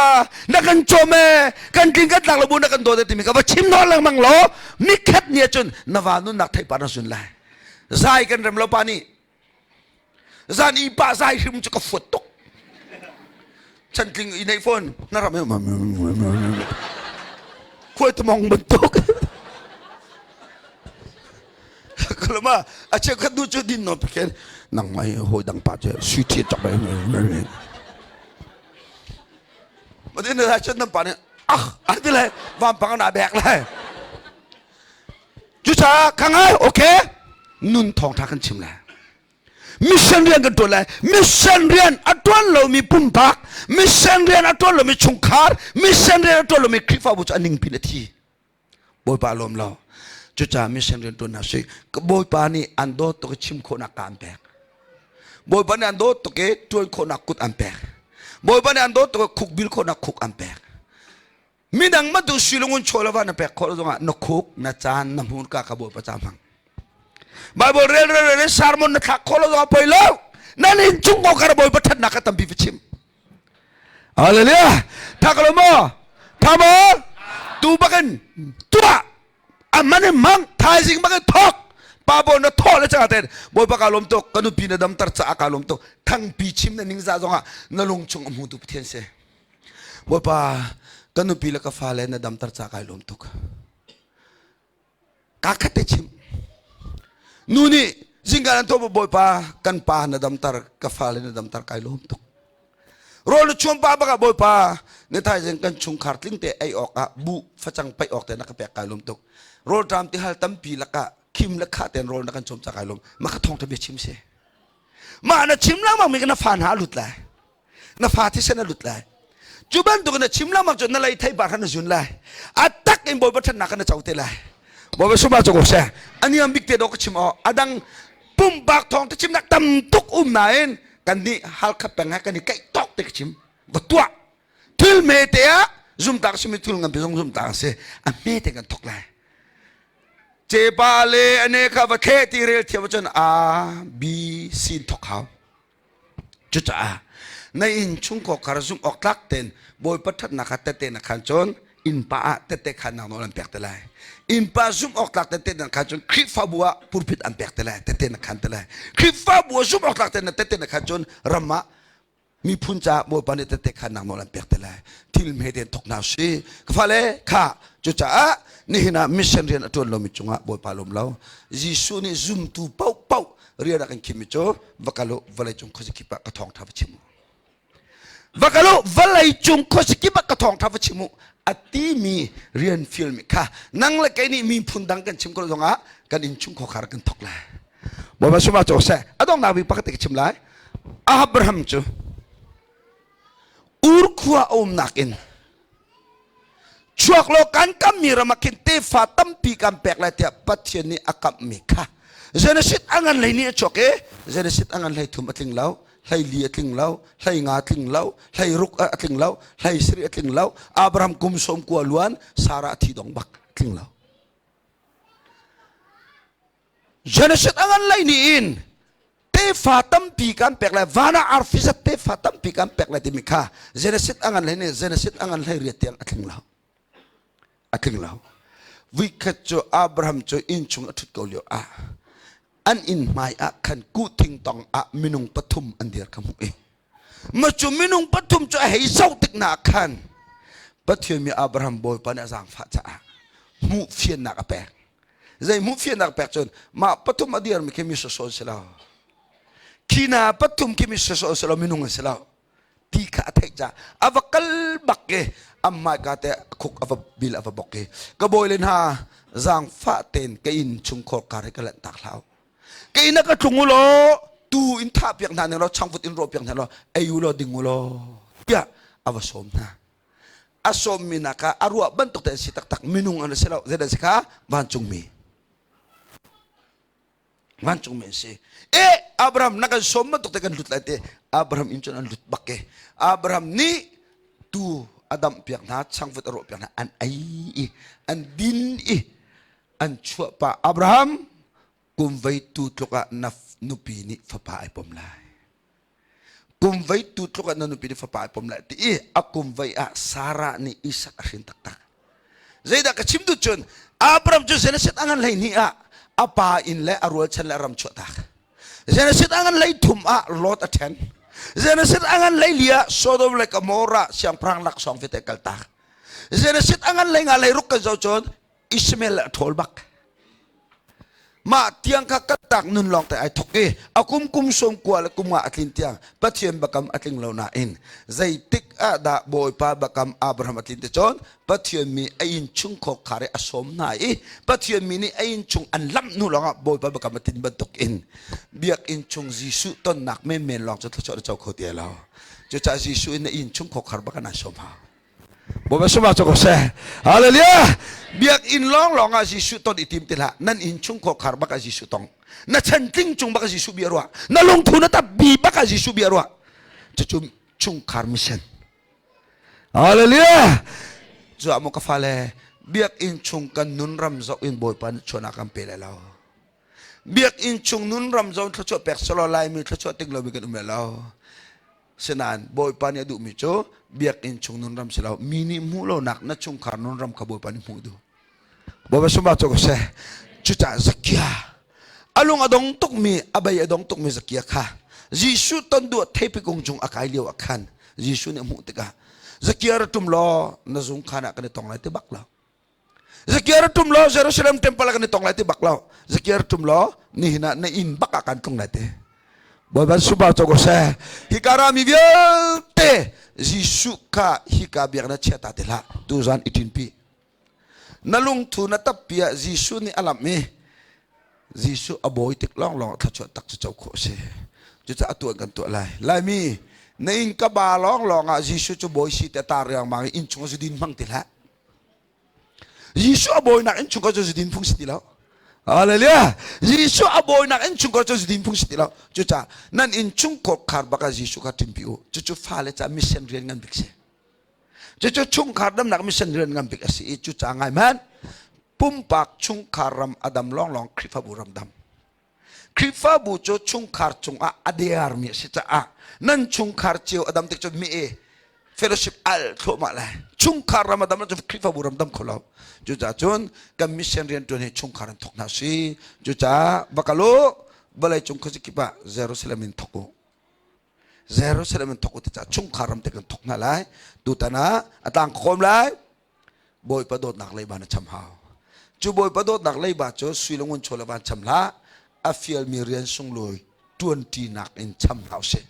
na kan cawm e kan tling kan tlak lo bu na kan dawt e timi ka va chim nawh lengmang law nikhat ni ahcun na va nunnak thei par na zun lai zai kan rem lo pa nih Zan i pa zai hrim cu ka fuat tuk. Chantling i neih fawn na ram khuai tumong bantuk. Kalama a cheukhat nu cu din no piken nang mai hoi dang pa cu sui thi chak bai ma din na chan nam pa ne ah an ti le vam pang na bek lai Cucaah ka ngai okay nun thawngtha kan chim lai mission rian kan tuan lai mission rian a tuan lomi pumpak mission rian a tuan lomi chungkhar mission rian a tuan lomi Khrihfabu cu a ningpi na thi Bawipa lawm lo cucaah mission rian tuan hna sih Bawipa nih an dawt tuk i chim khawhnak ka an pek Bawipa nih an dawt tuk i tuan khawhnak kut an pek. Bawipa nih an dawt tuk khuk bil khawhnak khuk an pek. Midang bantuk silungun chaw lo va na pek khawh zongah na khuk, na caan, na hmurka kha Bawipa ca hmang. Bible rel rel rel sermon na thlak khawh lo zongah poi lo. Nan in chung ko kar Bawipa thatnak kha tampi va chim. Hallelujah. Tha ko lo maw? Tha maw? Tu bakin tuah aman in mang thaizing bang in thok pa bo na thawh le changa ten bawipa ka lawm tuk ka nupi na damter caah ka lawm tuk thangpi chim na ning za zongah na lung chung a hmutu Pathian si bawipa ka nupi le ka fale na damter caah kai lawm tuk ka khat te chim nu nih zingka nan thawh bawipa kan pa na damter ka fale na damter kai lawm tuk Rawl na chuan pah bak ah Bawipa na thaizing kan chungkhar tling te ei awk ah buh facang paih awk te na ka pek kai lum tuk. Rawl ṭam ti hal tampi lakah khim le khah ten rawl na kan chom ca kai lum. Ma ka thong bia chim si. Mah na chim lengmang mi ka na fa hna a lut lai. Na fa thisen a lut lai. Cu bantuk na chim lengmang cu na lei thei bar kha na zun lai. A tak in Bawipa ṭhatnak kha na co te lai. Bawipa suma cu ko seh. Aniam bik te do ka chim aw. Adang pumpak thawng te chimnak tam tuk um nain kan nih Halkha peng ah kan i kaih tawk te ka chim va tuah thil me te ah zumtak simi thil nganpi zong zumtak a si a hme te kan thok lai cepa le ane kha va thle ti rel thiam cun A B C thok hau cucaah na inn chungkhar khar zumh awk tlak ten Bawipa ṭhatnak kha tette na khan cun innpa ah tette khannak nawl an pek te lai innpa zumh awk tlak tette na khan cun Khrihfabu ah pulpit an pek te lai tette na khan te lai Khrihfabu ah zumh awk tlak ten na tette na khan cun ram ah miphun caah Bawipa nih tette khannak nawl an pek te lai thil hme ten thok hna si ka fale kha cucaah nihin ah mission rian a ṭuan lomi cungah Bawipa lawm lo Jesuh nih zumtu paohpaoh rian a kan khimmi cu va kal u vawleicung khuazakip ah ka thawngṭha va chim u va kal u vawleicung khuazakip ah ka thawngṭha va chim u a timi rian fialmi kha nang le kei nih miphun dang kan chim ko zongah kan innchung khuakhar kan thok lai Bawipa suma cu seh a donghnak bik pakhat te ka chim lai Abraham cu Ur khua a umnak in Chuak law kan kammi ram ah khin tefa tampi kan pek lai tiah Pathian nih a kamhmi kha Genesis a ngan hlei nih a chuak i Genesis a ngan hlei thum a tling lo, hlei li a tling lo, hlei nga a tling lo, hlei ruk a tling lo, hlei sarih a tling lo, Abraham kum sawm kua luan, Sarah a thi dong bak a tling lo. Genesis a ngan lei nih in tefa tampi kan pek lai van ah arfi zat tefa tampi kan pek lai timi kha Genesis a ngan hlei nih Genesis a ngan hlei riat tiang a tling lo a tling lo vuikhat cu Abraham cu inn chung a ṭhut ko lio ah an inn hmai ah khan kuhthing tong ah minung pathum an dir ka hmuh i ma cu minung pathum cu a hei zoh tik na khan Pathian mi Abraham Bawipa nih a zaangfah caah hmuh fiannak a pek Zei hmuh fiannak pek cun mah pathum a dirmi khi mi sawsawh si lo. Khi na pathum khi mi sawsawh si lo minung an si lo. Ti kha a theih caah a va kal bak i amah ka te khuk a va bil a va bok i ka bawi le hna zaangfah tein ka inn chungkhar kar hi ka lanh tak hlah u. Ka inn ah ka tlung u law tu in thah piak hna ning law changvut in rawh piak hna law ei u law ding u law tiah a va sawm hna. A sawmmi nak ah a ruah bantuk te an si taktak minung an si lo zeidah si kha vancungmi vancungmi an si e Abraham na kan sawm bantuk te kan lut lai te Abraham in cun an lut bak e Abraham nih tu a damh piak hna changvut a rawh piak hna an ei i an din i an chuah pa Abraham kum vei tu tluk ah na nupi nih fapa ai pom lai Kum vei tu tluk ah na nupi nih fapa ai pom lai ti i a kum vei ah Sarah nih Isak a hrin taktak. Zeidah ka chim duh cun Abraham cu Genesis a ngan 12 ah a pa inn le a rualchan le a ram chuahtak. Genesis a ngan 13 ah Lot a ṭhen. Genesis a ngan 14 ah Sodom le Gomorrah siangpahrang laksawng vialte kaltak. Genesis a ngan 15 16 kan zoh cun Ishmael a ṭhawl bak. Mah tiang kha kaltak nun lawng te ai thok i a kum kum sawm kua le kum nga a tlin tiang Pathian bakam a tling lo nain zeitik ah dah Bawipa bakam Abraham a tlin te cun Pathian mi a inn chung khawkhar i a sawm hna i Pathian mi nih a inn chung an lamh hnu lawngah Bawipa bakam a tlin bantuk in biakinn chung Jesuh tonnak menmen lawng cu thluachuah na co kho ti lo. Cucaah Jesuh in na inn chung khawkhar bak an sawm hau. Bawipa sumah cu ko seh. Hallelujah. Biakinn lawng lawng ah Jesuh ton i tim ti hlah. Nan inn chung khawkhar bak ah Jesuh tong. Na chan tling cung bak ah Jesuh bia ruah. Na lungthu na tap bi bak ah Jesuh bia ruah. Cucu Chungkhar mission. Hallelujah! Cu ah maw ka fale, biakinn chung kan nun ram zoh in Bawipa nih chuan a kan pe lai lo. Biakinn chung nun ram zoh in thluachuah pek selaw Laimi thluachuah ting lomi kan um lai lo. Sinain Bawipa nih a duhmi cu biakinn chung nun ram si lo, mi nih hmuh lonak na chungkhar nun ram kha Bawipa nih hmuh duh. Bawipa sumah cu ka seh. Cucaah Zakia a lung a dong tukmi, a bei a dong tukmi Zakia kha Jesuh ton duh theipi kung cung a kai lio ah khan Jesuh nih a hmuh tikah Zakia ra ṭum law na zung khaan ah kan i tong lai ti bak lo. Zakia ra ṭum law Jerusalem temple ah kan i tong lai ti bak lo. Zakia ra ṭum law nihin ah na inn bak ah kan tlung lai ti. Bawipa subah co ko seh. Hika rami vialte Jesuh kha hika biakna chia ta ti hlah. Tuzan i ṭinpi. Na lungthu na tappi ah Jesuh nih a lamh i Jesuh a bawi tik lawnglawng ah thluachuah tak cu co khawh a si. Cucaah atu an kan tuah lai. Laimi, na inn ka ba lawnglawng ah Jesuh cu bawi si te tar riangmang i innchung ah zudin hmang ti hlah. Jesuh a bawinak innchung cu zudin phung si ti lo. Hallelujah. Jesuh a bawinak innchungkhar cu zudin phung si ti lo. Cucaah nan innchungkhar khar bak ah Jesuh kha ṭimpi u. Cucu fale caah mission rian ngan bik si. Cucu chungkhar damnak mission rian ngan bik a si i cucaah ngai hmanh pumpak chungkhar ram a dam lawnglawng Khrihfabu ram dam. Khrihfabu cu chungkhar cungah a dearmi a si caah nan chungkhar cio a dam tik cun mi e fellowship al thluahmah lai. Chungkhar ram a dam cun Khrihfabu ram dam kho lo. Cucaah cun kan mission rian ṭuan hi chungkhar in thawk hna si. Cucaah va kal u vawlei cung khuazakip ah Jerusalem in thawk u. Jerusalem in thok u ti caah chungkhar ram te kan thok hna lai. Tutan ah a tlang khawm lai. Bawipa dawtnak leiba na cham hau. Cu Bawipa dawtnak leiba cu sui le ngun chaw le van cham hlah. A fialmi rian sunglawi ṭuanṭinak in cham hna usih.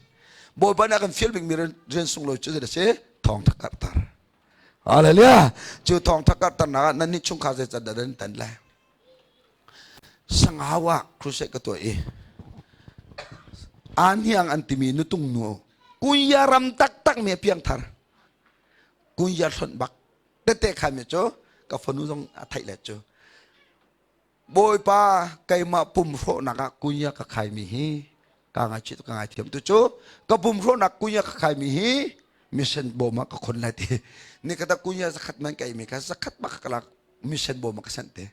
Bawipa nih a kan fial bikmi rian sunglawi cu zei a si? Thawngṭha karhter. Hallelujah. Cu thawngṭha karhternak ah nan nih chungkhar zeican dah nan tan lai? Sangau ah crusade ka tuah i Aa hniang an timi nutung nu kunya ram taktak mi a piangthar kunya hlonh bak tete khan mi cu ka fanu zong a theih le cu Bawipa keimah pum hrawhnak ah kunya ka khai mi hi ka ngaihchih ka ngaithiam tu cu ka pum hrawhnak kunya ka khai mi hi mission bawm ah ka khon lai ti ni kata kunya zakhat man kai mi kha zakhat bak ka lak mission bawm ah ka sanh te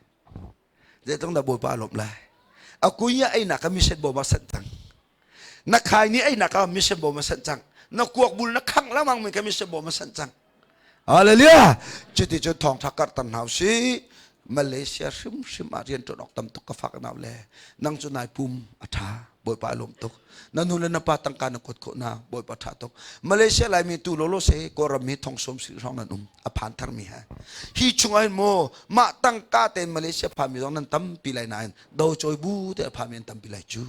zeitlung dah bawipa a lawmh lai a kunya einak ka mission bawm ah sanh cang na khai ni einak ka mission bawm ah sanh cang na kuak bul na khang lamang mi ka mission bawm ah sanh cang hallelujah cuti cu thawngtha karhter hna usih Malaysia hrimhrim ah rian ṭuan awk tam tuk ka fak nau le nang cu nai pum a ṭha Bawipa a lawm tuk na nu le na pa tangka na kuat khawh na Bawipa ṭha tuk Malaysia Laimi tu lolo se Kawlram hi thong sawm si hrawng nan um a phan tharmi he hi chungah hin mu mah tangka tein Malaysia phami zong nan tampi lai nain do cawi bu te a phami an tampi lai cu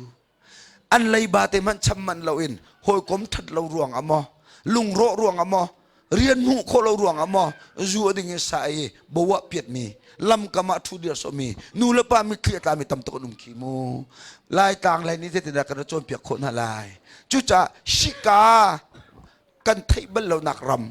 an leiba te hmanh cham manh loin hawikom that lo ruang ah maw lungrawh ruang ah maw rian hmuh khawh lo ruang ah maw zu a ding i sa i boah piat mi lamkam ah thu dir sawmi nu le pa mitthli a tlami tam tuk an um khi mu laitlang lei nih zeitindah kan cawnpiak khawh hna lai cucaah shika kan theih bal lonak ram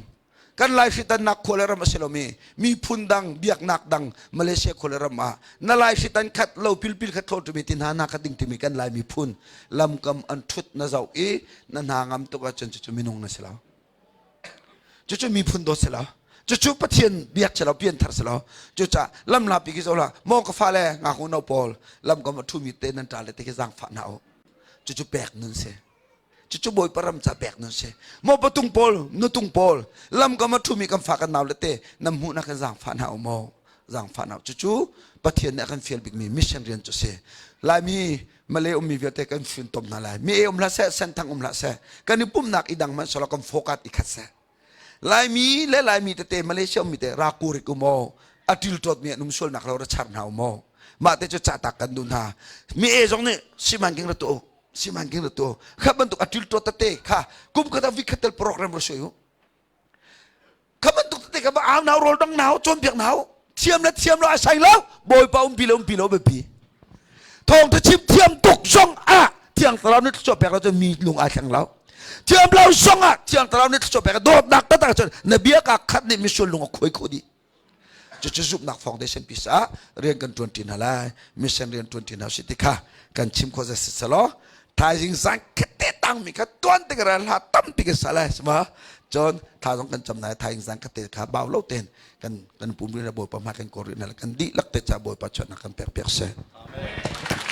kan lai hritannak khua le ram a si lomi miphun dang biaknak dang Malaysia khua le ram ah na lai hritan khat lo pilpil khat thlawt timi ti hna na khat ding timi kan lai miphun lamkam an thut na zoh i na hna ngam tuk ahcun cucu minung na si lo cucu miphun dawt si lo cucu Pathian biak si lo pianthar si lo cucaah lamlapi ki zoh la maw ka fale ngaknu no pawl lamkam a ṭhumi te nan ṭa le te khi zaangfah hna u cucu pek nun si Cucu Bawipa ram ca pek nan si. Maw patung pawl, nutung pawl, lamkam a ṭhumi kan fa kan nau le te nan hmuhnak in zaangfah hna u maw? Zaangfah hna u. Cucu Pathian nih a kan fial bikmi mission rian cu si. Laimi Malay ummi vialte kan funtom hna lai. Mi e um hlah seh, senthang um hlah seh. Kan i pumhnak i dang hmanh selaw kan focus i khat seh. Laimi le Laimi tete Malaysia ummi te ra kurik u maw? A ṭil ṭawtmi an um sualnak lo ra char hna u maw? Mah te cu cahtak kan duh hna. Mi e zong nih simanking ra tuah u. Simanking ra tuah u. Kha bantuk a ṭil ṭawt tete kha kum khat ah vikhat tel program ra suai u. Kha bantuk tete kha va au nau rawl dang nau cawnpiak nau thiam le thiam lo a sai lo bawipa umpi le umpi lo biapi. Thawng te chim thiam tuk zong ah thiang thlarau nih thluachuah pek lo cun mi lung ai thleng lo. Thiam lo zong ah thiang thlarau nih thluachuah pek dawtnak taktak cun na bia ka khat nih misual lung a khuai khawh dih. Cucu zumhnak foundation piece ah rian kan ṭuan ṭi hna lai mission rian ṭuan ṭi hna si ti kha kan chim khawh si selaw thaizing zan khat te. tangmi kha tuan te ka hla tampi ka sa lai ma cun tha zong kan cam nai thaing zang ka te kha bau lo ten kan kan pum ri na bawipa hma kan kor ri na kan dihlak te cha bawipa chona kan pek piak se. Amen.